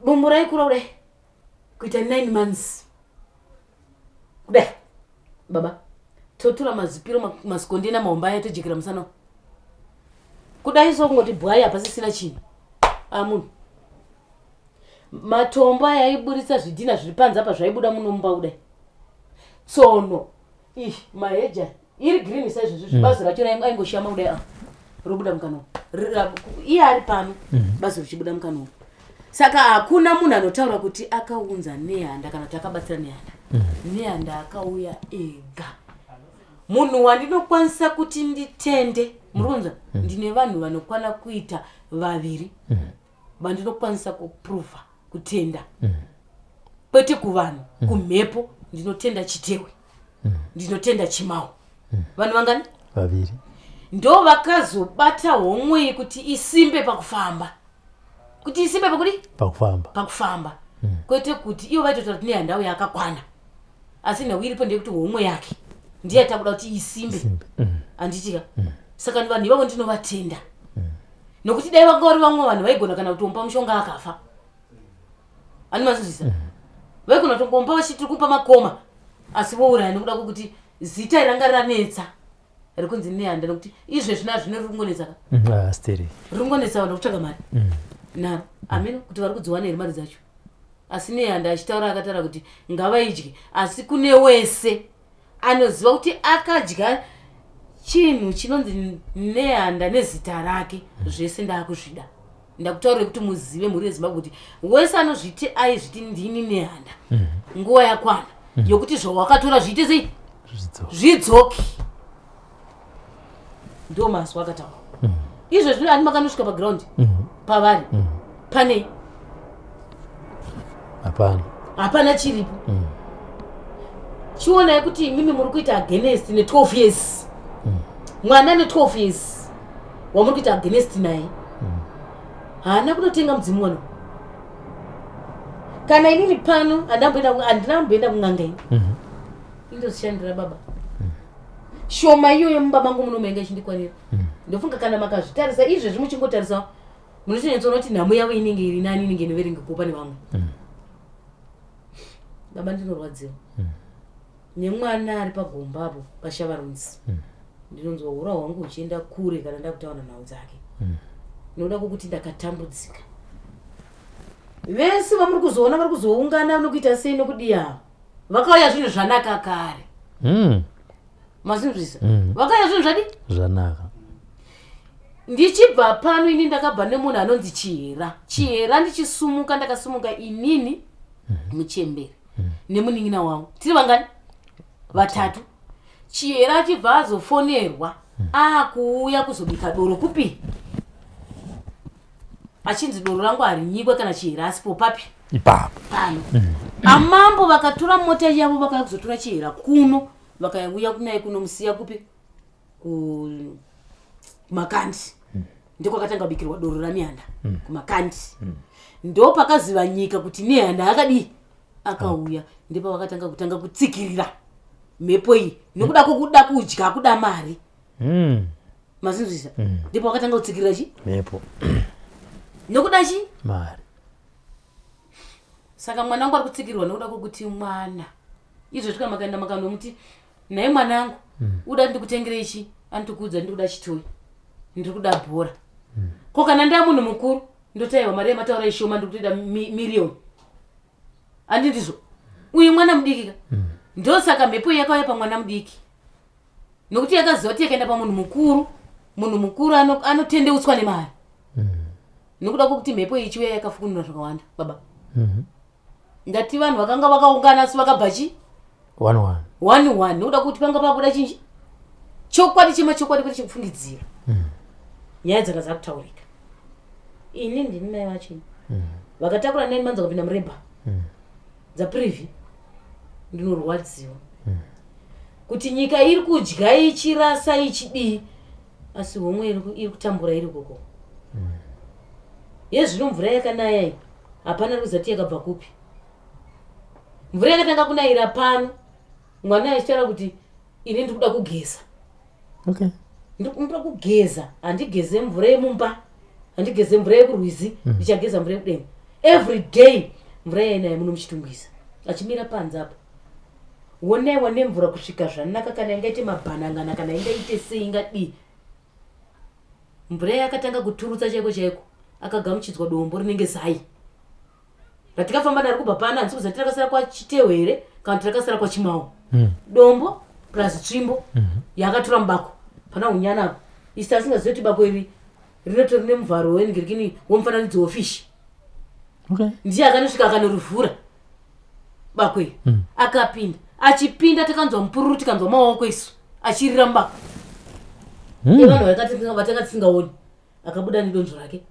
Bumbu raikura kudai kuita 9 months kudai baba, totora mazipiro mazikondena mahomba aya tojekera musana kudai so kungoti bwai hapasisina chinhu amunhu. Matombo aya aiburitsa zvidhina zviri panze apa zvaibuda muno mumba kudai. Tsono ih maheja iri green saizvozvi, bazi racho aingoshama kudai apa robuda mukanwa. Iye ari pano bazi richibuda mukanwa. Saka hakuna munhu anotaura kuti akaunza Nehanda kana kuti akabatsira Nehanda. Nehanda akauya ega. Munhu wandinokwanisa kuti nditende Muri kunzwa? Ndine vanhu vanokwana kuita vaviri vandinokwanisa kuprova kutenda, kwete kuvanhu, kumhepo. Ndinotenda Chitewe, ndinotenda Chimau. Vanhu vangani? Vaviri. Ndo vakazobata homwe kuti isimbe pakufamba, kuti isimbe pakudi? Pakufamba. Pakufamba, kwete kuti ivo vaitotaura kuti Nehanda yakakwana, asi nhau iripo ndeyekuti homwe yake ndiye takuda kuti isimbe. Simbe. Handitika? Saka vanhu ivavo ndinovatenda, nokuti dai vanga vari vamwe vanhu vaigona kana kutomupa mushonga akafa. Ani mazvizvisa? Vaigona kutongomupa vachiti kumupa makoma, asi vouraya nekuda kwekuti zita ranga ranetsa rikunzi Nehanda, nokuti izvezvi nazvino riri kungonetsa ka. Ah, steri. Riri kungonetsa vanhu kutsvaga mari naro. Ameno kuti vari kudziwana here mari dzacho. Asi Nehanda achitaura, akataura kuti ngavaidye, asi kune wese anoziva kuti akadya chinhu chinonzi Nehanda nezita rake, zvese ndaakuzvida. Ndakutaurire kuti muzive, mhuri yeZimbabwe, kuti wese anozviti, aizviti ndini Nehanda, nguva yakwana yokuti zvawakatora zviite sei? Zvidzoke. Zvidzoke. Ndo mazwi akataura izvezvi. Ani makanosvika paground pavari panei? Hapana. Hapana chiripo. Chionai kuti imimi muri kuita against ne12 years, mwana ne12 years wamuri kuita against naye haana kunotenga mudzimu wano. Kana inini pano handina kumboenda kun'anga ini, indozvishandira baba. Shoma iyoyo mumba mangu muno mainga ichindikwanira. Ndofunga kana makazvitarisa izvezvi, muchingotarisa, munotonyatsoona kuti nhamo yavo inenge iri nani, inenge inoverengekawo pane vamwe. Baba, ndinorwadziwa nemwana ari pagomba apo paShavarunzi. Ndinonzwa ura hwangu huchienda kure kana ndakutaura nhau dzake, nokuda kwokuti ndakatambudzika. Vese vamuri kuzoona vari kuzoungana nokuita sei nokudii, ava vakauya zvinhu zvanaka kare. Mazinzwisa? Vakauya zvinhu zvadi? Zvanaka. Ndichibva pano ini ndakabva nemunhu anonzi Chihera. Chihera, ndichisumuka ndakasumuka inini, muchembere nemunin'ina wangu. Tiri vangani? Vatatu. Chihera achibva azofonerwa akuuya kuzobika doro kupi, achinzi doro rangu harinyikwe kana Chihera asipo. Papi? Ipapo. Pano amambo vakatora mota yavo, vakauya kuzotora Chihera kuno, vakauya kunaye kunomusiya kupi? Kumakandi. Ndiko akatanga kubikirwa doro raNehanda kumakandi. Ndo pakaziva nyika kuti Nehanda akadii, akauya. Ndipo vakatanga kutanga kutsikirira mhepo iyi nokuda kwokuda kudya, kuda mari. Mazinzwisa? Ndipo vakatanga kutsikirira chi? Mhepo. Nokuda chi? Mari. Saka mwana wangu ari kutsikirwa nokuda kwokuti mwana izvezvi kana makaenda makanomuti, "Nhai mwanangu, uda ndikutengerei chi?" anotikuudza, "Ndiri kuda chitoyi, ndiri kuda bhora." Ko kana ndaa munhu mukuru, ndotaiwa mari yamataura ishoma, ndiri kutoida miriyoni. Handi ndizvo? Uyu mwana mudiki ka. Ndosaka mhepo iyi yakauya pamwana mudiki, nokuti yakaziva kuti yakaenda pamunhu mukuru, munhu mukuru anotendeutswa nemari, nokuda kwokuti mhepo iyi ichiuya yakafukunura zvakawanda, baba. Ndati vanhu vakanga vakaungana, asi vakabva chi? One one. One one, nokuda kuti panga pakuda chinji, chokwadi chemachokwadi, kwete chekufungidzira. Nyaya dzanga dzakutaurika. Ini ndini mai vacho vakatakura 9 months vakapinda mureba dzaprivy. Ndinorwadziwa kuti nyika iri kudya ichirasa ichidii, asi homwe iri kutambura iri koko. Yezvino mvura yakanaya iyi, hapana ari kuzati yakabva kupi. Mvura yakatanga kunayira pano, mwana achitaura kuti, "Ini ndiri kuda kugeza." "Ndiri kuda kugeza, handigeze mvura yemumba, handigeze mvura yekurwizi, ndichageza mvura yekudenga." Every day mvura yainaya muno muChitungwiza, achimira panze apo, wonaiwa nemvura kusvika zvanaka. Kana ingaite mabhanangana, kana ingaite sei, ingadii, mvura yakatanga kuturutsa chaiko chaiko. Akagamuchidzwa dombo rinenge zai ratikafamba naro kubva pano. Handisi kuziva tirakasara kwaChitewe here kana kuti rakasara kwaChimao. Dombo plus tsvimbo yakatora mubako pana unyana apo. Isi tasingazivi kuti bako iri rinotori nemuvharo weningirikini womufananidzo wefishi. Ndiye akanosvika akanorivhura bako iri. Akapinda, achipinda takanzwa mupururu, tikanzwa maoko isu achirira mubako. Evanhu vatanga tisingaoni akabuda nedonzvo rake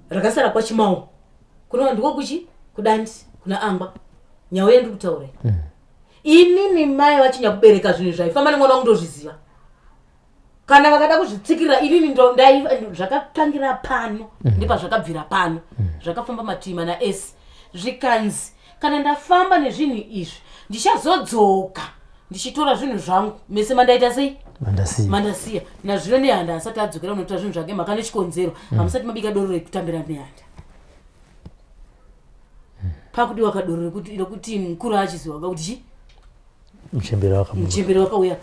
rakasara kwaChimawo, kunova ndiko kuchi kudandi kuna Angwa. Nyau yandiri kutaura inini, mai vachinyakubereka zvinhu zvaifamba nemwana wangu ndozviziva. Kana vakada kuzvitsikirira, inini zvakatangira pano, ndepazvakabvira pano, zvakafamba mativi mana ese. Zvikanzi kana ndafamba nezvinhu izvi, ndichazodzoka ndichitora zvinhu zvangu mese mandaita sei? Mandasiya. Mandasiya. Nazvino Nehanda asati adzokera kunotora zvinhu zvake, mhaka nechikonzero hamusati mabika doro rekutambira Nehanda. Pakudiwa kadoro rekuti mukuru achiziva kuti chi Muchembere wakamuka. Muchembere wakauya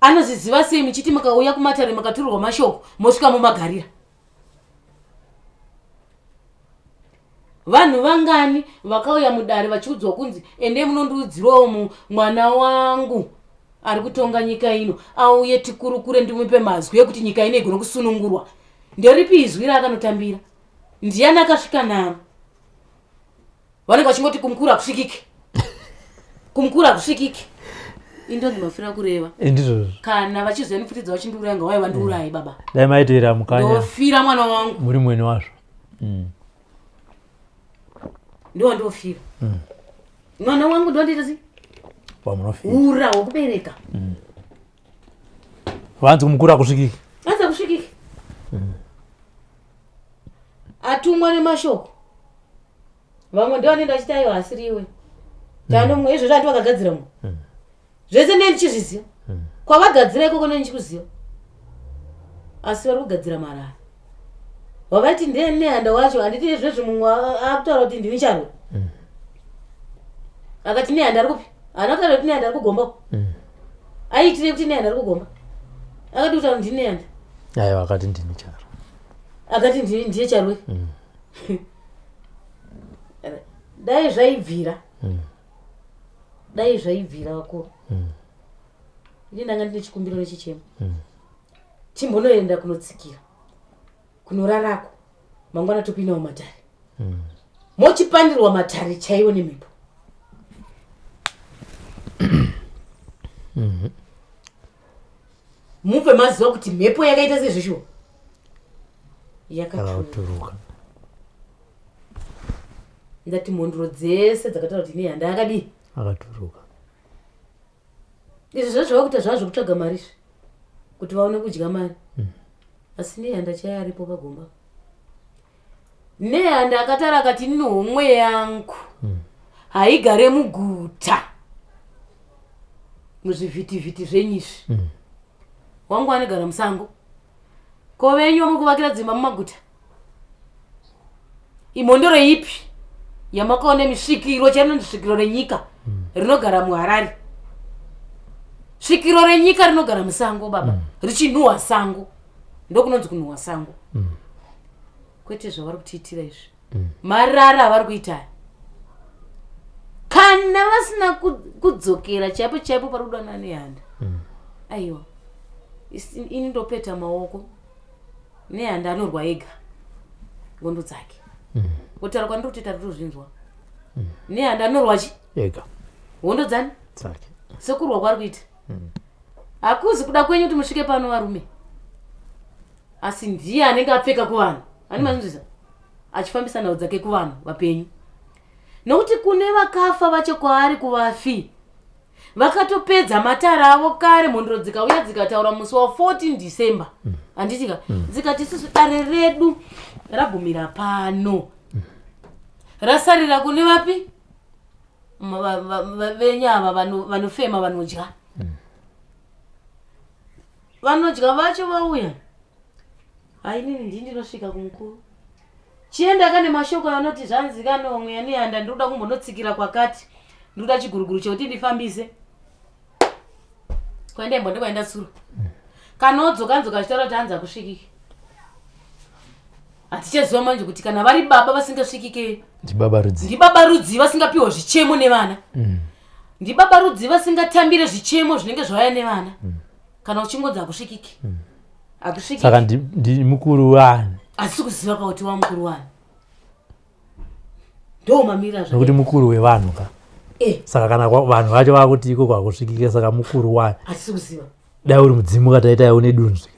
anozviziva sei? Muchiti mukauya kumatare makaturwa mashoko, mosvika mumagarira. Vanhu vangani vakauya mudare vachiudzwa kunzi endei munondiudzirawo mwana wangu ari kutonga nyika ino auye tikurukure, ndimupe mazwi ekuti nyika ino igone kusunungurwa? Nderipi izwi raakanotambira? Ndiani akasvika naro? Vanenge vachingoti kumukuru hakusvikiki, kumukuru hakusvikiki. Indonzi mafira kureva. Ndizvozvo. Kana vachizoya nipfutidza vachindiuraya, ngawai vandiuraye baba. Dai maitoera mukanya. Ndofira mwana wangu. Muri mwene wazvo. Ndowandofira mwana wangu, ndondiita sei? Pamunofira. Ura wokubereka. Vanzi kumukuru hakusvikiki. Anzi hakusvikiki. Atumwa nemashoko, vamwe ndovanoenda vachiti aiwa, asiriwe tanomwe izvozvo, andi vakagadzira mumwe zvese. Ndee ndichizviziva kwavagadzira ikoko, ndee ndichikuziva, asi vari kugadzira marara. Wavati ndiye Nehanda wacho, handiti? Izvezvi mumwe akutaura kuti ndini Charwe. Akati Nehanda ari kupi? Haana kutaura kuti Nehanda ari kugomba. Aiitire kuti Nehanda ari kugomba? Akati kutaura ndini Nehanda. Aiwa, akati ndini Charo. Akati ndiye Charwe. Dai zvaibvira, dai zvaibvira, vakuru, ini ndanga ndine chikumbiro nechichemo. Chimbonoenda kunotsikira kunorarako, mangwana topindawo matare, mochipandirwa matare chaiwo nemhepo. Mubve maziva kuti mhepo yakaita sezvishuwa yakaturuka. Yakaturuka. Ndati mhondoro dzese dzakataura kuti Nehanda akadii? Akaturuka. Izvi zvezvava kuita zvava zvekutsvaga mari izvi, kuti vaone kudya mari, asi Nehanda chaiye aripo pagomba. Nehanda akataura akati, "Inini homwe yangu haigare muguta muzvivhitivhiti zvenyu izvi. Wangu anogara musango. Ko venyu vamuri kuvakira dzimba mumaguta, imhondoro ipi yamakaona misvikiro charinonzi svikiro renyika rinogara muHarare? Svikiro renyika rinogara musango baba, richinhuhwa sango. Ndokunonzi kunhuhwa sango, kwete zvavari kutiitira izvi, marara avari kuita. Kana vasina kudzokera chaipo chaipo pari kudanana Nehanda, aiwa, ini ndopeta maoko. Nehanda anorwa ega ngondo dzake. Kutaura kwandiri kutoita rutozvinzwa. Nehanda anorwa chi ega. Hondo dzani? Dzake. Sekurwa kwaari kuita, hakuzi kuda kwenyu kuti musvike pano varume, asi ndiye anenge apfeka kuvanhu ani mazvinzwisa, achifambisa nhau dzake kuvanhu vapenyu, nokuti kune vakafa vacho kwaari kuvafi vakatopedza matara avo kare. Mhondoro dzikauya dzikataura musi wa14 December, handitika? Dzikati isusu dare redu ragumira pano, rasarira kune vapi? Venyu ava vanofema, vanodya, vanodya vacho vauya. Hainini ndii ndinosvika kumukuru, chienda kane mashoko anoti zvanzi kanomwe Nehanda, ndinoda kumbonotsikira kwakati, ndinoda chiguruguru chekuti ndifambise kwaenda imbo ndikwaenda tsuro. Kanodzoka nzoka achitaura kuti hanzi hakusvikiki. Hatichaziva manje kuti kana vari baba vasingasvikike ndibaba rudzi? Ndibaba rudzi vasingapiwa zvichemo nevana? Ndibaba rudzi vasingatambire zvichemo zvinenge zvauya nevana? Kana uchingonzi hakusvikiki, hakusvikiki. Saka ndi mukuru wani? Hatisi kuziva kauti wamukuru wani, ndo mamirira. Nokuti mukuru wevanhu ka. Saka kana vanhu vacho vakuti iko kwakusvikike, saka mukuru wani? Hatisi kuziva. Dai uri mudzimu kataita une dunzvi.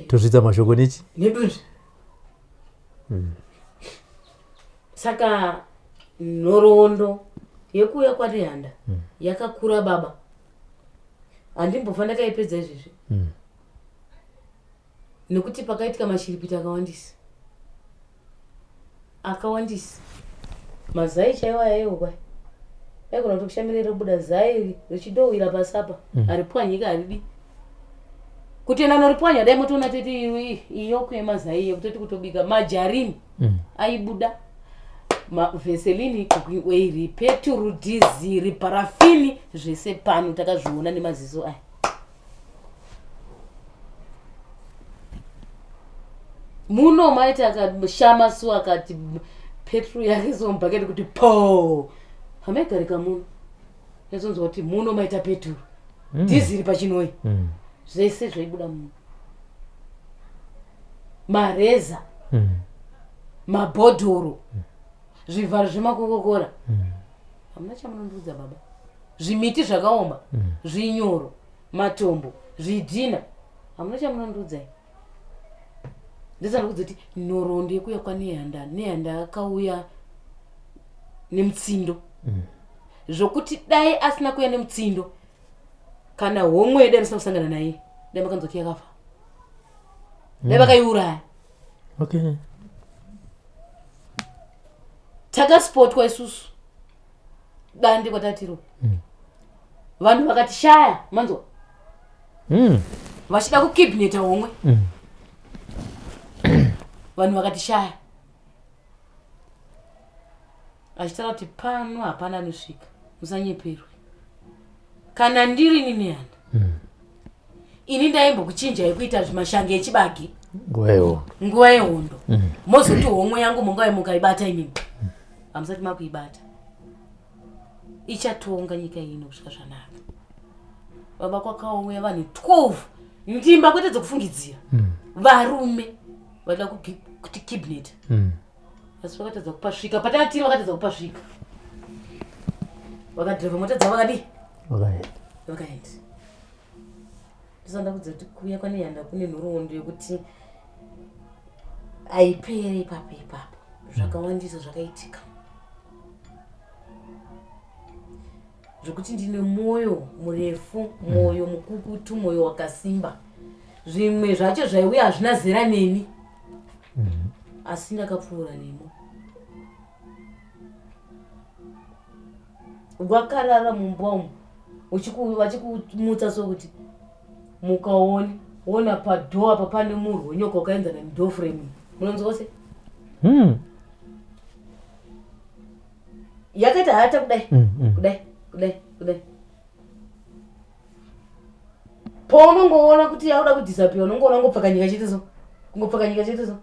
Tosvitsa mashoko nechi? Nedunzvi. Saka nhoroondo yekuuya kwaNehanda yakakura baba. Handimbofa ndakaipedza izvezvi. Nekuti pakaitika mashiripiti akawandisa. Akawandisa. Mazai chaiwo aiwo kwai. Aigona kutokushamira robuda zai richidowira pasi apa. Haripwanyika haridi. Kuti enda noripwanya dai motoona toti iyoko yemazai iyo kutoti kutobika majarini aibuda. Vaseline, cooking oil, peturu, dhiziri, parafini zvese pano takazviona nemaziso aya. Muno maiti akashama su akati peturu yake so mubhaketi kuti po hamaigarika muno yazonzwa kuti muno maita peturu dhiziri pachinoi zvese zvaibuda muno mareza mabhodhoro zvivharo zvemakokokora hamuna chamunondiudza baba zvimiti zvakaoma zvinyoro matombo zvidhina hamuna chamunondiudza ndisana kudzoti nhoroondo yekuuya kwaNehanda Nehanda akauya nemutsindo zvokuti dai asina kuuya nemutsindo kana homwe dai risina kusangana naye dai makanzwa kuti yakafa dai vakaiuraya. Takasipotwa isusu dande kwatatiro vanhu vakatishaya manzwa vachida kukidneta homwe vanhu vakatishaya achitaura kuti pano hapana anosvika musanyeperwe kana ndiri nini Nehanda ini ndaimbokuchinjai kuita zvimashange echibage nguva yehondo nguva yehondo mozoti homwe yangu mungave mukaibata imimi hamusati makuibata ichatonga nyika ino kusvika zvanaka baba kwakauya vanhu 12 ndimba kwete dzekufungidzira varume vaida kuti kidneta asi vakatadza kupasvika patatiri vakatadza kupasvika vakadhirevha mota dzavo vakadii vakaenda vakaenda ndisanda kudza kuti kuuya kwaNehanda kune nhoroondo yekuti haipere ipapo ipapo zvakawandisa zvakaitika zvekuti ndine mwoyo murefu mwoyo mukukutu mwoyo wakasimba zvimwe zvacho zvaiuya hazvina zera neni asi ndakapfuura nemo wakarara mumba umu vachikumutsa sokuti mukaone wona padhoo apa pane murwi wenyoka wakaenzana nedoor frame munonzwa se yakaita hata kudai kudai kudai kudai paunongoona kuti yakuda kudisappear unongoona ngopfakanyika chete so kungopfakanyika chete so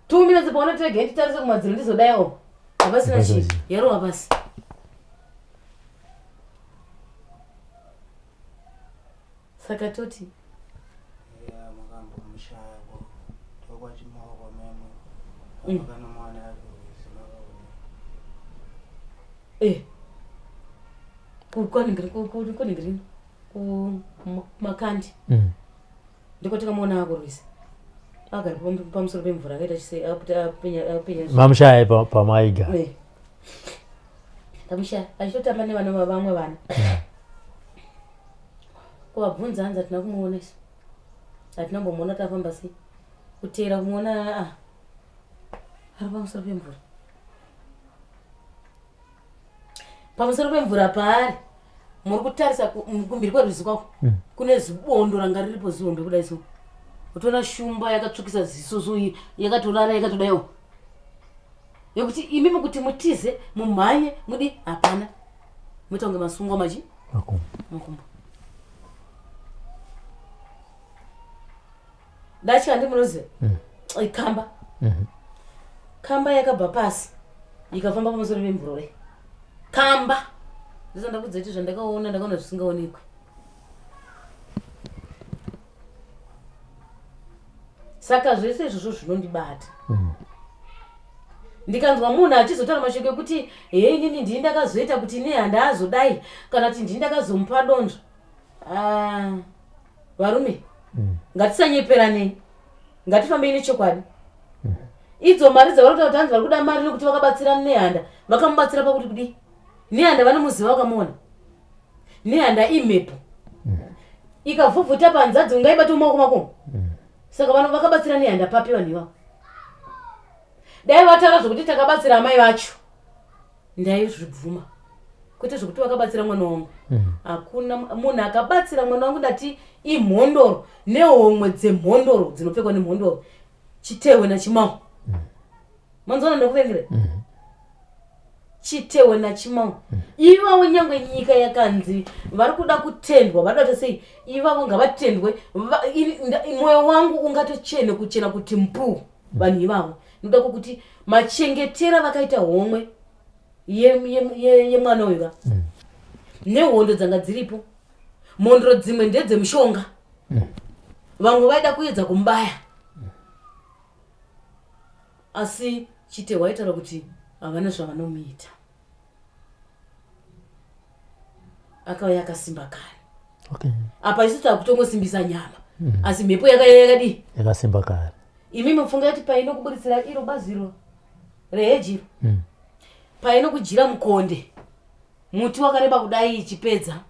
2 minutes paunotega nditarise kumadziro ndizodaiwo hapasina Hapasina chii yarova pasi saka toti Ya makambomushaya ko ndokwachimoko memo makanomuwana arwezi makaona kwanhingirini kumakandi ndiko tikamuona akurwisa agara pamusoro pemvura akaita chise apenya apenya mamushaya pamaiga Tamushaya achitotamba nevana vavamwe vana kuvabvunza hanzi hatina kumuona isu hatina kumbomuona tafamba sei kuteera kumuona a ari pamusoro pemvura pamusoro pemvura paari muri kutarisa kumbiri kwerwizi kwako kune zibondo ranga riripo zihombe kudai so utoona shumba yakatsvukisa ziso so yakatorara yakatodaiwo yekuti imimi kuti mutize mumhanye mudi hapana muita kunge masungwa machi makumbo makumbo datya handi munoziva ikamba kamba yakabva pasi ikafamba pamusoro pemvura kudai kamba ndisanda kudza kuti zvandakaona ndakaona zvisingaonekwi saka zvese izvozvo zvinondibata ndikanzwa munhu achizotaura mashoko ekuti hei inini ndini ndakazoita kuti Nehanda azodai kana kuti ndini ndakazomupa donzvo Ah. Varume, ngatisanyeperanei, ngatifambei nechokwadi. Idzo mari dzavari kutaura kuti hanzi vari kuda mari nekuti vakabatsira Nehanda, vakamubatsira pakuti kudii? Nehanda vanomuziva, vakamuona. Nehanda imhepo ikavhuvhuta panzadzi, ungaibata mumaoko mako. Saka vanhu vakabatsira Nehanda papi vanhu ivavo? Dai vataura zvekuti takabatsira amai vacho, ndaizvibvuma, kwete zvekuti vakabatsira mwana wangu. Hakuna munhu akabatsira mwana wangu. Ndati imhondoro nehomwe dzemhondoro dzinopfekwa nemhondoro, Chitehwe naChimau. Manzona ndakuvengere Chitehwe naChimau ivavo. Nyangwe nyika yakanzi vari kuda kutendwa, vari kuda sei, ivavo ngavatendwe. Mwoyo wangu ungatochene kuchena kuti mpu vanhu ivavo, nokuda kwokuti machengetera vakaita homwe yemwana uyu ka nehondo dzanga dziripo. Mhondoro dzimwe ndedzemushonga, vamwe vaida kuedza kumubaya, asi Chitehwa aitaura kuti havana zvavanomuita. Akauya akasimba kare. Apa isu takutongosimbisa nyama, asi mhepo yakaya yakadii? Yakasimba kare. Imi mufunga kuti painokuburitsira iro baziro rehejiro, painokujira mukonde, muti wakareba kudai, ichipedza,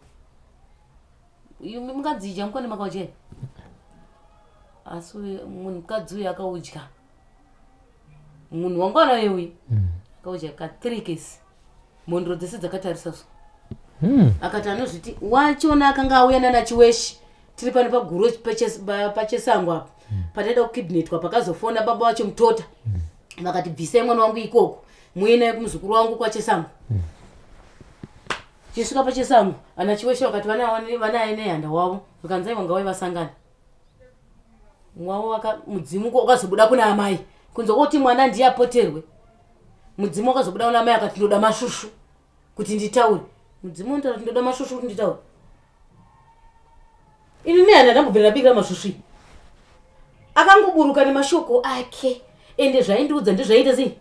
imi mukadzidya mukonde makaudya, asi munhu mukadzi uyu akaudya, munhu wangwana uye uyu akaudya ka3 kesi, mhondoro dzese dzakatarisa so. Akati anozviti wachona akanga auya nana Chiweshi, tiri pano paguru pachesango apa, pataida kukidnetwa, pakazofona baba vacho mutota, vakati bvisai mwana wangu ikoko muye naye kumuzukuru wangu kwachesango. Chisvika pachesango, ana Chiweshe vakati vanaye Nehanda wavo, vakanzi aiwa, ngavai vasangane mwavo. Mudzimu wakazobuda kuna amai, kunze kwekuti mwana ndiye apoterwe. Mudzimu wakazobuda kuna amai, akati ndoda masvusvu kuti nditaure. Mudzimu unotaura kuti ndoda masvusvu kuti nditaure. Ini Nehanda ndambobvira ndabikira masvusvu iyi. Akangoburuka nemashoko ake, ende zvaindiudza ndezvaiita sei,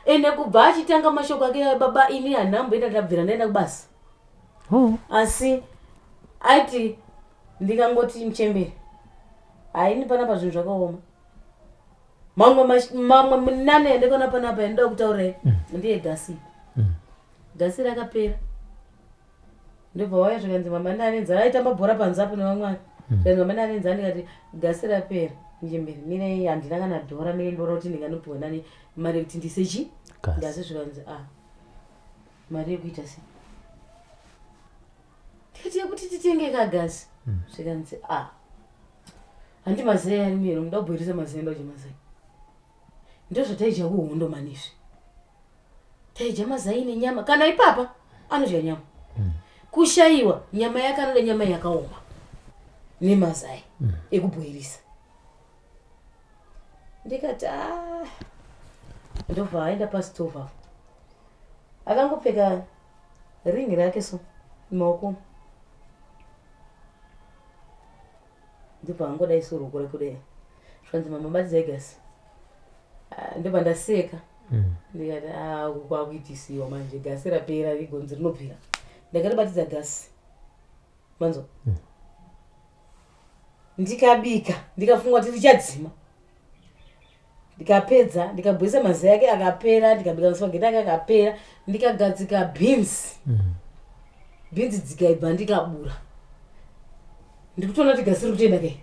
ende kubva achitanga mashoko ake, baba, ini handamboenda, ndabvira ndaenda kubasa. Asi aiti ndikangoti muchembere, haini panapa zvinhu zvakaoma. Mamwe munane yandikaona panapa yandoda kutaurai ndiye gasi. Gasi rakapera, ndobva wauya, zvikanzi mama ndane nzara. Aitamba bhora panze apo nevamwe vake. Zvikanzi mama ndane nzara. Ndikati gasi rapera muchembere, mirei, handina kana dhora, mirei ndoona kuti ndinganopiwa nani mari yekuti ndise chi Gasi. Gasi. Zvikanzi a mari yekuita sei? Ndikati yekuti titenge kagasi. Zvikanzi a handi mazai ari miro, muda kubhoirisa mazai, ndodya mazai. Ndozvataidya kuhondo manizvi, taidya mazai nenyama. Kana ipapa anodya nyama, kushayiwa nyama yake, anoda nyama yakaoma nemazai ekubhoirisa. Ndikati a ndobva aenda pastove apo, akangopfeka ringi rake so mumaoko, ndobva angodai so ruoko rake kudai, zvikanzi mama batidzai gasi. Ah, ndobva ndaseka. Ndikati "Ah, uku kwakuitisiwa manje, gasi rapera, igonzi rinobvira." Ndakaribatidza gasi, manzwa, ndikabika, ndikafunga kuti richadzima. Ndikapedza, ndikabhoisa mazai ake akapera, ndikabika maspaghetti ake akapera, ndikagadzika beans. Bhinzi dzikaibva, ndikabura, ndikutoona kuti gasi riri kutoenda kai.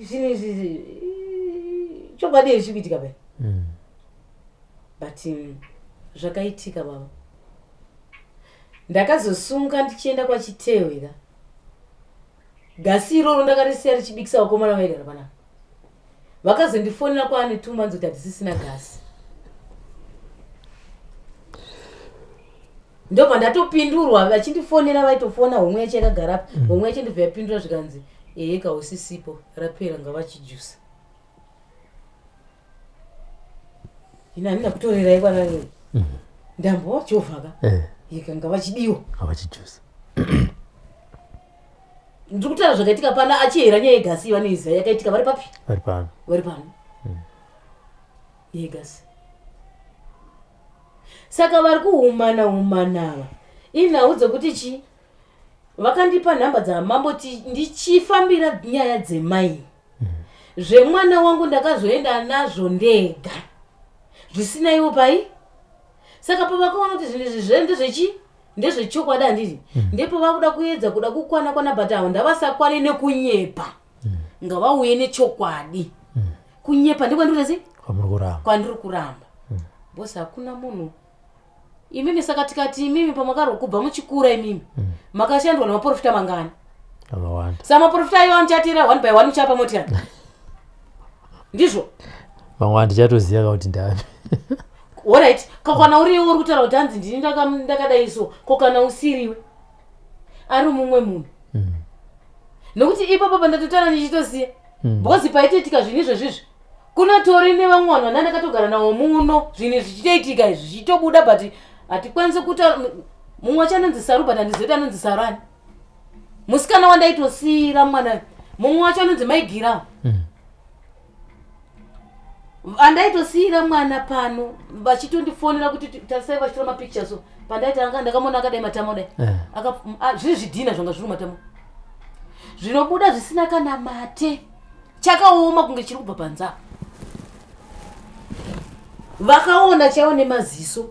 Zvinhu izvi chokwadi here chikuitika pai? But zvakaitika baba. Ndakazosunga ndichienda kwaChitehwe ka, gasi iroro ndakarisiya richibikisa vakomana vaigara panapa. Vakazondifonera kwaane 2 months kuti hatisisina gasi. Ndobva ndatopindurwa vachindifonera, vaitofona homwe yacho yakagara apa, homwe yacho ndobva yapindura, zvikanzi ehe kausisipo, rapera, ngavachijusa. Ina handina kutorerai kwana ndambo wachovha ka. Ika ngavachidiwa. Ngavachijusa. Ndiri kutaura zvakaitika pana achihera. Nyaya yegasi vanoiziva, yakaitika vari papi? Vari pano. Vari pano, yegasi. Saka vari kuhumana humanava. Inhau dzekuti chii vakandipa nhamba dzamambo ndichifambira nyaya dzemaini. Zvemwana wangu ndakazoenda nazvo ndega zvisina ivo pai. Saka pavakaona kuti zvinhu izvi zve ndezvechi ndezvechokwadi handiti ndepavakuda kuedza kuda kukwana kwana but avo ndavasakwane nekunyepa. Ngavauye nechokwadi. Kunyepa ndekwandiri sei? Kwamuri kuramba. Kwandiri kuramba. Because hakuna munhu imimi saka tikati imimi pamakarwa kubva muchikura imimi makashandwa nemaprofita mangani? Akawanda. Saka maprofita ayo amuchatira one by one muchapa moti ani? Ndizvo? Vamwe handichatoziva kuti ndani. Alright, ko kana uriwe uri kutaura kuti hanzi ndini ndakadai so, ko kana usiriwe ari mumwe munhu? Nokuti ipapo pandatotaura ndichitosiya. Because paitoitika zvinhu izvezvizvi kunotori nevamwe vanhu vana ndakatogara navo muno, zvinhu zvichitoitika izvi zvichitobuda, but hatikwanisi kutaura. Mumwe wacho anonzi Saru, but handizivi kuti anonzi Saru ani. Musikana wandaitosiyira mwana, mumwe wacho anonzi Maigira. Andaitosiyira mwana pano vachitondifonera kuti tarisai vachitora mapictures so pandaiti anga ndakamuona akadai matama kudai. Zviri zvidhina zvanga zviri matama zvinobuda zvisina kana mate, chakaoma kunge chiri kubva panze apa. Vakaona chaiwo nemaziso.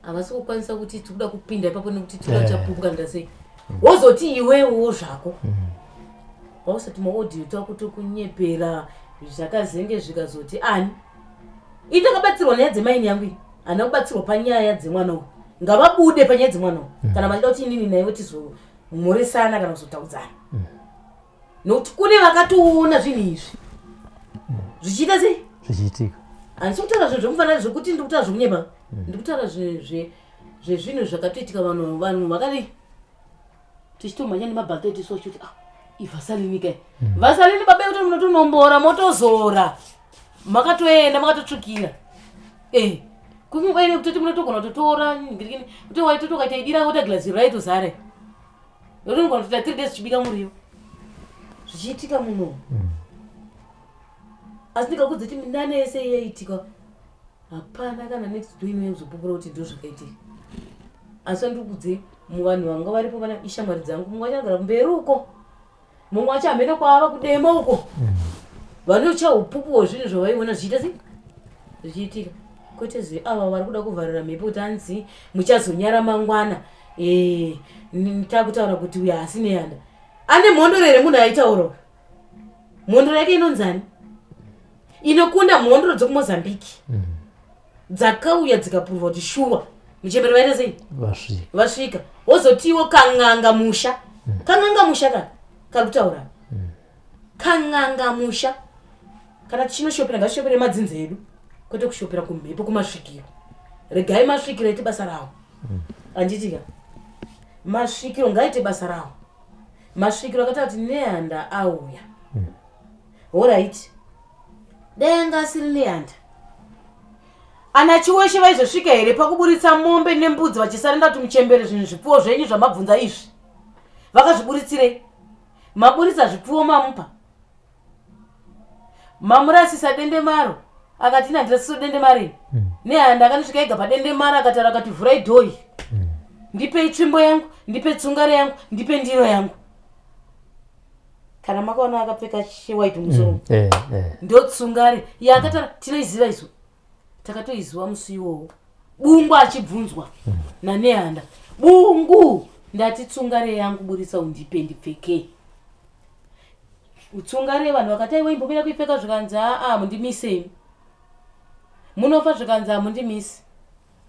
Havasi kukwanisa kuti tikuda kupinda ipapo nekuti tikuda chapupu kana sei. Wozoti iwewo zvako wausati maaudio takutokunyepera zvakazenge zvikazoti ani. Ini ndakabatsirwa nyaya dzemaini yangu iyi, handina kubatsirwa panyaya dzemwana uyu. Ngavabude panyaya dzemwana uyu kana vachida kuti inini naiwe tizomhoresana kana kuzotaudzana, nokuti kune vakatoona zvinhu izvi zvichiita sei, zvichiitika. Handisi kutaura zvinhu zvekufanana zvekuti ndiri kutaura zvekunyeba, ndiri kutaura zvezvinhu zvakatoitika. Vanhu vakadii tichitomhanya nemabhaketi so chiti ivasalini kai, vasalini baba yekuti munotonombora motozora makatoenda makatotsvukira. Kumwe kutoti munotogona kutotora ngirikini kuti waitoti ukaita idira wota glazi raitozara nokuti unogona kutoita 3 days uchibika muriwo zvichiitika muno. Asi ndikakudza kuti minana yese yaiitika hapana kana next door inouya kuzopupura kuti ndo zvakaitika. Asi andikudze muvanhu vanga varipo vana ishamwari dzangu, mumwe wacho anogara kumberi uko, mumwe wacho hamene kwaava kudema uko, vanocha upupu hwezvinhu zvavaiona zvichiita sei zvichiitika, kwete zve ava vari kuda kuvharira mhepo kuti anzi muchazonyara mangwana. Takutaura kuti uyu haasi Nehanda ane mhondoro here? Munhu aitaura uyu mhondoro yake inonzani inokunda mhondoro dzekuMozambique dzakauya dzikapurwa kuti shuwa muchembere vaita sei? Vasvika. Vasvika. Wozotiwo kang'anga musha, kang'anga musha ka kari kutaura kang'anga musha. Kana tichinoshopera ngatishopere madzinza edu, kwete kushopera kumhepo kumasvikiro. Regai masvikiro aite basa rawo, handiti ka? Masvikiro ngaite basa rawo. Masvikiro akataura kuti Nehanda auya. Alright, dai anga asiri Nehanda, ana Chiweshe vaizosvika here pakuburitsa mombe nembudzi vachisarenda kuti muchembere zvinhu zvipfuwo zvenyu zvamabvunza izvi vakazviburitsirei? Maburitsa zvipfuwo, mamupa, mamurasisa dendemaro. Akati ina handirasiso dendemaro ini. Nehanda akanosvika ega padendemaro, akataura akati vhurai dhoi, ndipei tsvimbo yangu, ndipe tsungare yangu, ndipe ndiro yangu. Kana makaona akapfeka chiwaiti mumusoro, ndo tsungare yaakataura. Tinoiziva isu, takatoiziva musi iwowo Bungu achibvunzwa naNehanda. Bungu, ndati tsungare yangu buritsa undipe ndipfeke tsungare. Vanhu vakati aiwa imbomira kuipfeka, zvikanzi aa mundimise imi munofa, zvikanzi hamundimisi.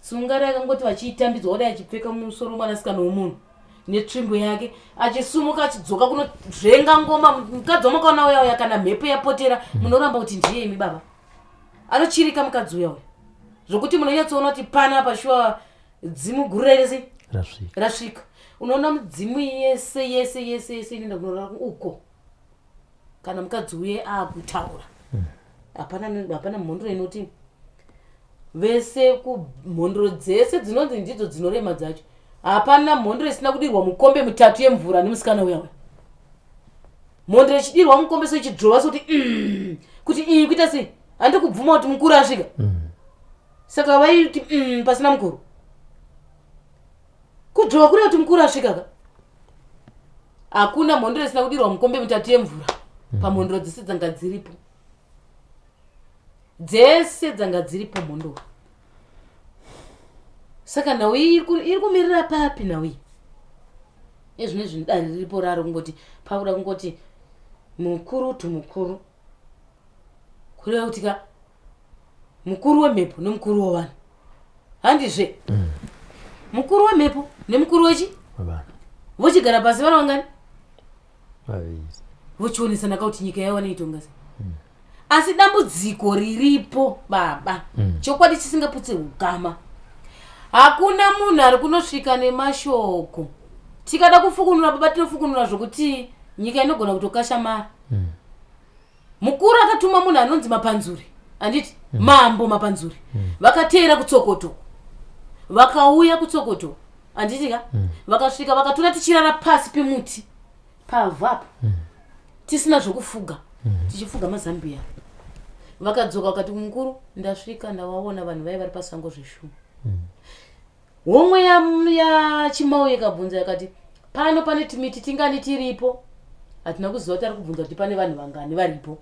Tsungare akangoti vachiitambidzwa kudai achipfeka musoro mwanasikana womunhu netsvimbo yake achisumuka achidzoka kunozvenga ngoma. Mukadzi wamakaona uya uya, kana mhepo yapotera munoramba kuti ndiye imi baba. Anochirika mukadzi uya uya zvokuti munonyatsoona kuti panapa shuwa dzimu guru raita sei? Rasvika. Rasvika. Unoona mudzimu yese yese yese yese inoenda kunorara uko kana mukadzi uye akutaura. Hapana hapana mhondoro inoti vese kumhondoro dzese dzinonzi ndidzo dzinorema dzacho, hapana mhondoro isina kudirwa mukombe mutatu yemvura nemusikana uya uya. Mhondoro ichidirwa mukombe so ichidzvova sekuti kuti iyi kuita sei, handi kubvuma kuti mukuru asvika. Saka vaiti pasina mukuru. Dzvova kureva kuti mukuru asvika ka. Hakuna mhondoro isina kudirwa mukombe mitatu yemvura. Pamhondoro dzese dzanga dziripo. Dzese dzanga dziripo mhondoro. Saka nhau iyi iri kumirira papi nhau iyi? Ezvino izvi dare riripo raro kungoti pakuda kungoti mukuru to mukuru. Kureva kuti ka mukuru wemhepo nemukuru wevanhu. Handizve? Mukuru wemhepo nemukuru wechi? Wevanhu. Vochigara pasi vari vangani? Vaviri. Vochionesana ka kuti nyika yavo vanoitonga sei. Asi dambudziko riripo baba. Chokwadi chisingaputse ukama. Hakuna munhu ari kunosvika nemashoko. Tikada kufukunura baba tinofukunura zvokuti nyika inogona kutokashamara. Mukuru akatuma munhu anonzi Mapanzuri, handiti? Mambo Mapanzuri. Vakateera kuTsokoto. Vakauya kuTsokoto, handiti ka? Vakasvika vakatora tichirara pasi pemuti pavhu apa. Tisina zvokufuga. Tichifuga mazambiya. Vakadzoka vakati mukuru ndasvika ndavaona vanhu vaiva vari pasango zveshuwa. Homwe yaChimau ikabvunza yakati, Pano pane tumiti tingani tiripo? Hatina kuziva kuti ari kubvunza kuti pane vanhu vangani varipo.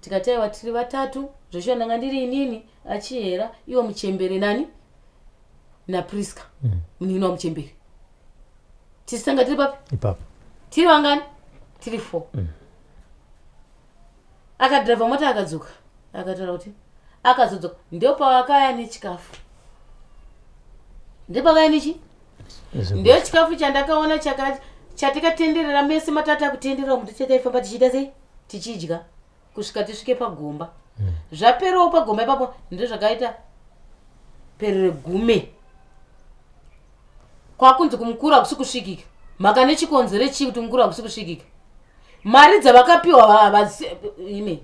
Tikati aiwa tiri vatatu, zveshuwa ndanga ndiri inini, aChihera, iwo muchembere nani? NaPrisca, munin'ina wamuchembere. Tisu tanga tiri papi? Ipapo. Tiri vangani? Tiri 4. Akadhiraivha mota akadzoka akataura kuti akazodzoka ndopavakaya nechikafu ndopavaya nechi ndiyo chikafu chandakaona chaka chatikatenderera mese matata kutenderera muti chataifamba tichiita sei tichidya kusvika tisvike pagomba zvaperawo pagomba ipapo ndozvakaita perere gume Kwakunzi kumukuru hakusi kusvikika. Mhaka nechikonzero chii kuti mukuru hakusi kusvikika? Mari dzavakapiwa imi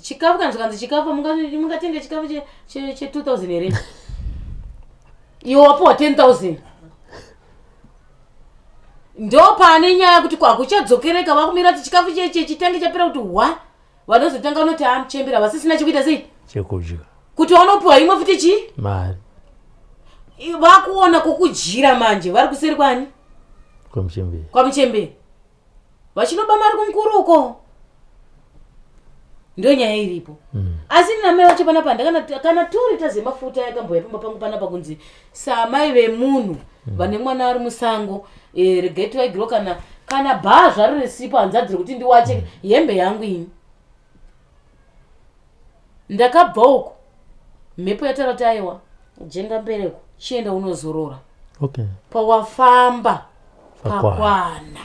chikafu kana zvikanzi chikafu mungatenge chikafu che, che, che 2000 here? Iwe wapiwa 10000 ndopane nyaya kuti kwakuchadzokereka vakumira kuti chikafu cheche chitange chapera kuti hwa vanozotanga vanoti amuchembera vasisina chekuita sei chekudya kuti vanopiwa imwe futi chii mari vakuona kokudyira manje vari kuseri kwani kwamuchemberi kwamuchemberi vachinoba mari kumukuru uko ndo nyaya iripo Asi namai vacho panapa ndakana kana turi tazemafuta yakambouya pamba pangu panapa kunzi samai vemunhu vane mwana ari musango eh, regai tivaigirwa kana kana bhaa zvaro risipo hanzadzi rekuti ndiwache hembe yangu ini ndakabva uko mhepo yataura kuti aiwa jenga mbereko chienda unozorora okay pawafamba Pakwana. pakwana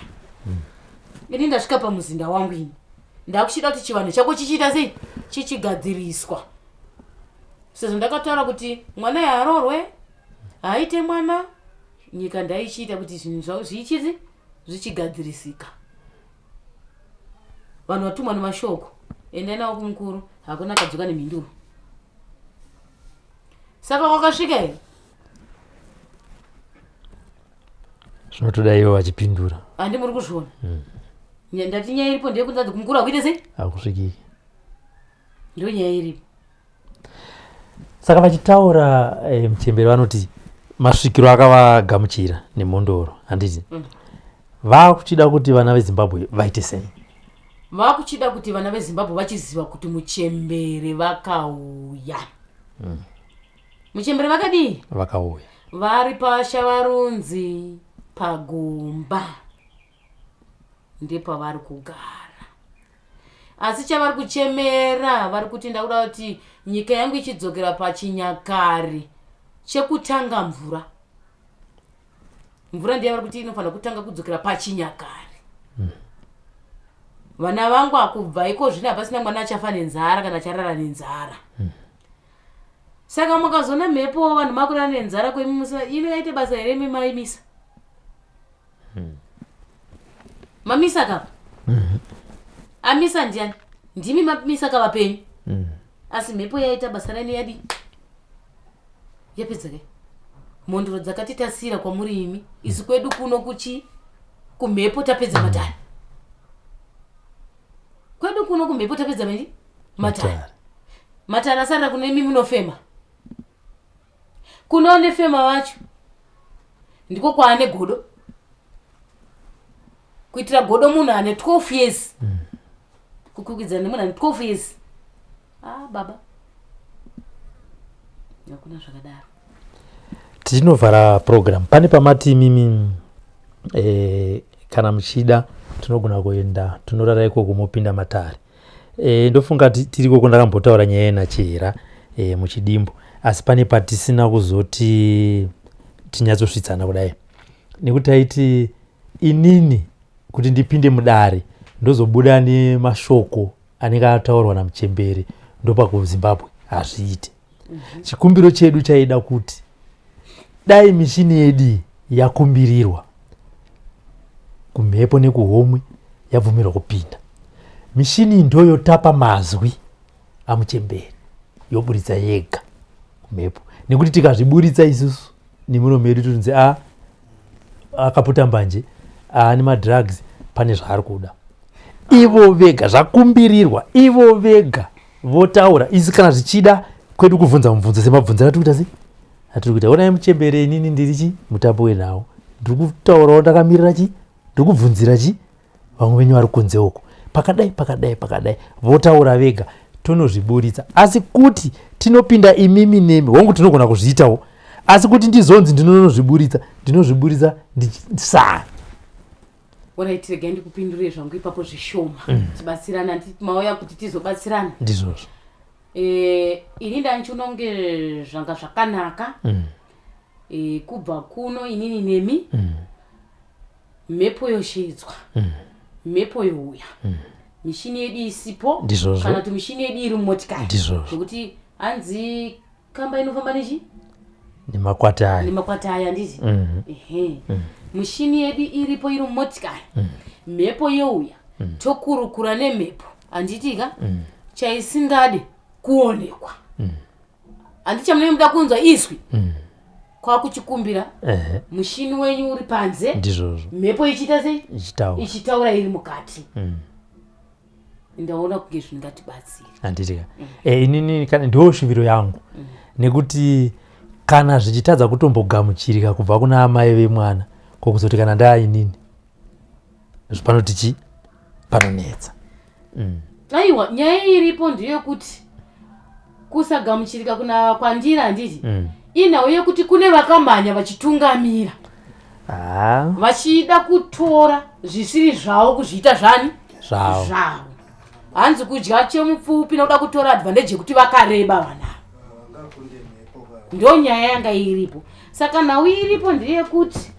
ini ndasvika pamuzinda wangu ini ndakuchida kuti chivanhu chako chichiita sei chichigadziriswa sezvo ndakataura kuti mwana yaarorwe haaite mwana nyika ndaichiita kuti zvinhu zvavo zvichizi zvichigadzirisika vanhu vatumwa nemashoko endai nawo kumukuru hakuna akadzoka nemhinduro saka wakasvika here Zvinotoda ivo vachipindura. Handi muri kuzviona. Ndati nyaya iripo ndeyekuti kumukuru akuite sei? Hakusvikiki. Ndiyo nyaya iripo. Saka vachitaura eh, muchembere vanoti masvikiro akavagamuchira nemhondoro handiti? Vakuchida kuti vana veZimbabwe vaite sei? Vakuchida kuti vana veZimbabwe vachiziva kuti muchembere vakauya. Muchembere vakadii? Vakauya. Vari paShavarunzi pagomba ndepavari kugara. Asi chavari kuchemera vari kuti ndakuda kuti nyika yangu ichidzokera pachinyakare chekutanga mvura. Mvura ndiye vari kuti inofanira kutanga kudzokera pachinyakare. Vana vangu akubva iko zvino hapasina mwana achafa nenzara kana acharara nenzara. Saka mukazoona mhepo vanhu makurara nenzara kwemi musa inoita basa here imi maimisa? Mamisa kapa? Amisa ndiani? Ndimi mamisa kava penyu. Asi mhepo yaita basa raino yadii? Yapedza ke? Mhondoro dzakati tasira kwamuri imi. Isu kwedu kuno kuchi kumhepo tapedza matare. Kwedu kuno kumhepo tapedza mani? Matare. Matare asarira kune imi munofema. Kune vanefema vacho. Ndiko kwaane godo. Kuitira godo munhu ane 12 years. Kukwikwidzana nemunhu ane 12 years. Ah baba. Hakuna zvakadaro. Tichinovhara program pane pamati imimi e, kana muchida tinogona kuenda tinorara ikoko mopinda matare e, ndofunga tiri ikoko ndakambotaura nyaya yenachihera e, muchidimbu asi pane patisina kuzoti tinyatsosvitsana kudai nekuti taiti inini kuti ndipinde mudare ndozobuda nemashoko anenge ataurwa namuchembere ndopakuzimbabwe hazviite. Chikumbiro chedu chaida kuti dai mishini yedu yakumbirirwa kumhepo nekuhomwe yabvumirwa kupinda. Mishini ndoyotapa mazwi amuchembere yoburitsa yega kumhepo, nekuti tikazviburitsa isusu nemuromo yedu tonzi a akaputa mbanje aane madrugs pane zvaari kuda. Ivo vega zvakumbirirwa, ivo vega votaura. Isi kana zvichida kwedu kuvhunza mubvunzo semabvunziro atiri kuita sei atiri kuita. Onai muchembere, inini ndiri chi mutambo wenhau, ndiri kutaurawo ndakamirira chi, ndiri kubvunzira chi vamwe venyu vari kunze uko pakadai pakadai pakadai, votaura vega tonozviburitsa. Asi kuti tinopinda imimi nemi, hongu tinogona kuzviitawo, asi kuti ndizonzi ndinonozviburitsa, ndinozviburitsa saa Alright, regai ndikupindure zvangu ipapo zvishoma. Tibatsirana, handiti mauya kuti tizobatsirana. Ndizvozvo. Ini ndanchiona kunge zvanga zvakanaka. Kubva kuno inini nemi. Mhepo yoshedzwa. Mhepo youya. Mishini yedu isipo. Ndizvozvo. Kana kuti mishini yedu iri mumotikari. Ndizvozvo. Zvekuti hanzi kamba inofamba nechi? Nemakwati aya. Nemakwati aya handiti? Ehe. Mishini yedu iripo iri mumotikari. Mhepo youya. Tokurukura nemhepo. Handiti ka? Chaisingade kuonekwa. Handiti chamunenge muda kunzwa izwi? Kwakuchikumbira. Mushini wenyu uri panze. Ndizvozvo. Mhepo ichiita sei? Ichitaura. Ichitaura iri mukati. Ndaona kunge zvingatibatsira. Handiti ka? Inini kana ndiwo shuviro yangu. Nekuti kana zvichitadza kutombogamuchirika kubva kuna amai vemwana, kokuzoti kana ndainini panoti chi panonetsa. Aiwa, nyaya iripo ndeyekuti kusagamuchirika kuna kwandiri handiti inhau yekuti kune vakamhanya vachitungamira vachida kutora zvisiri zvavo kuzviita zvani zvavo. Zvavo. Hanzi kudya chemupfupi nokuda kutora advantage yekuti vakareba vana. Ndo nyaya yanga iripo. Saka nhau iripo ndeyekuti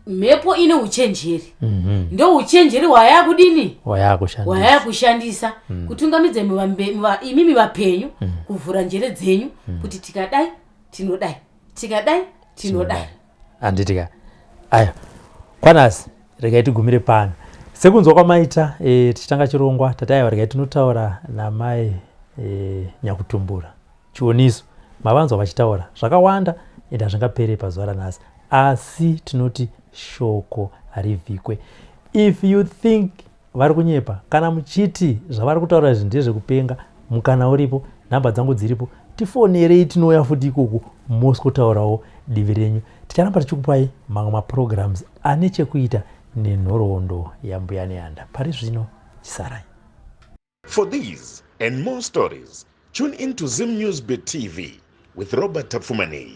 mhepo ine uchenjeri. Ndo uchenjeri hwaya kudini? Hwaya Hwaya kushandisa kutungamidza imimi vapenyu, kuvhura njere dzenyu kuti tikadai tinodai, tikadai tinodai. Handiti ka? Aya kwanasi regai tigumire pano. Sekunzwa kwamaita tichitanga chirongwa tati aiwa regai tinotaura namai Nyakutumbura Chioniso. Mavanzwa vachitaura zvakawanda ende hazvingapere pazuva ranhasi, asi tinoti shoko harivhikwe. If you think vari kunyepa, kana muchiti zvavari kutaura izvi ndezvekupenga, mukana uripo, nhamba dzangu dziripo, tifonerei, tinouya futi ikoko moswotaurawo divi renyu. Ticharamba tichikupai mamwe maprograms ane chekuita nenhoroondo yaMbuya Nehanda. Pari zvino chisarai. For these and more stories, tune in to Zim News Bit TV with Robert Tapfumanei.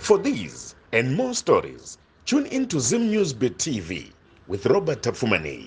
For these and more stories, tune in to Zim News Bit TV with Robert Tafumani.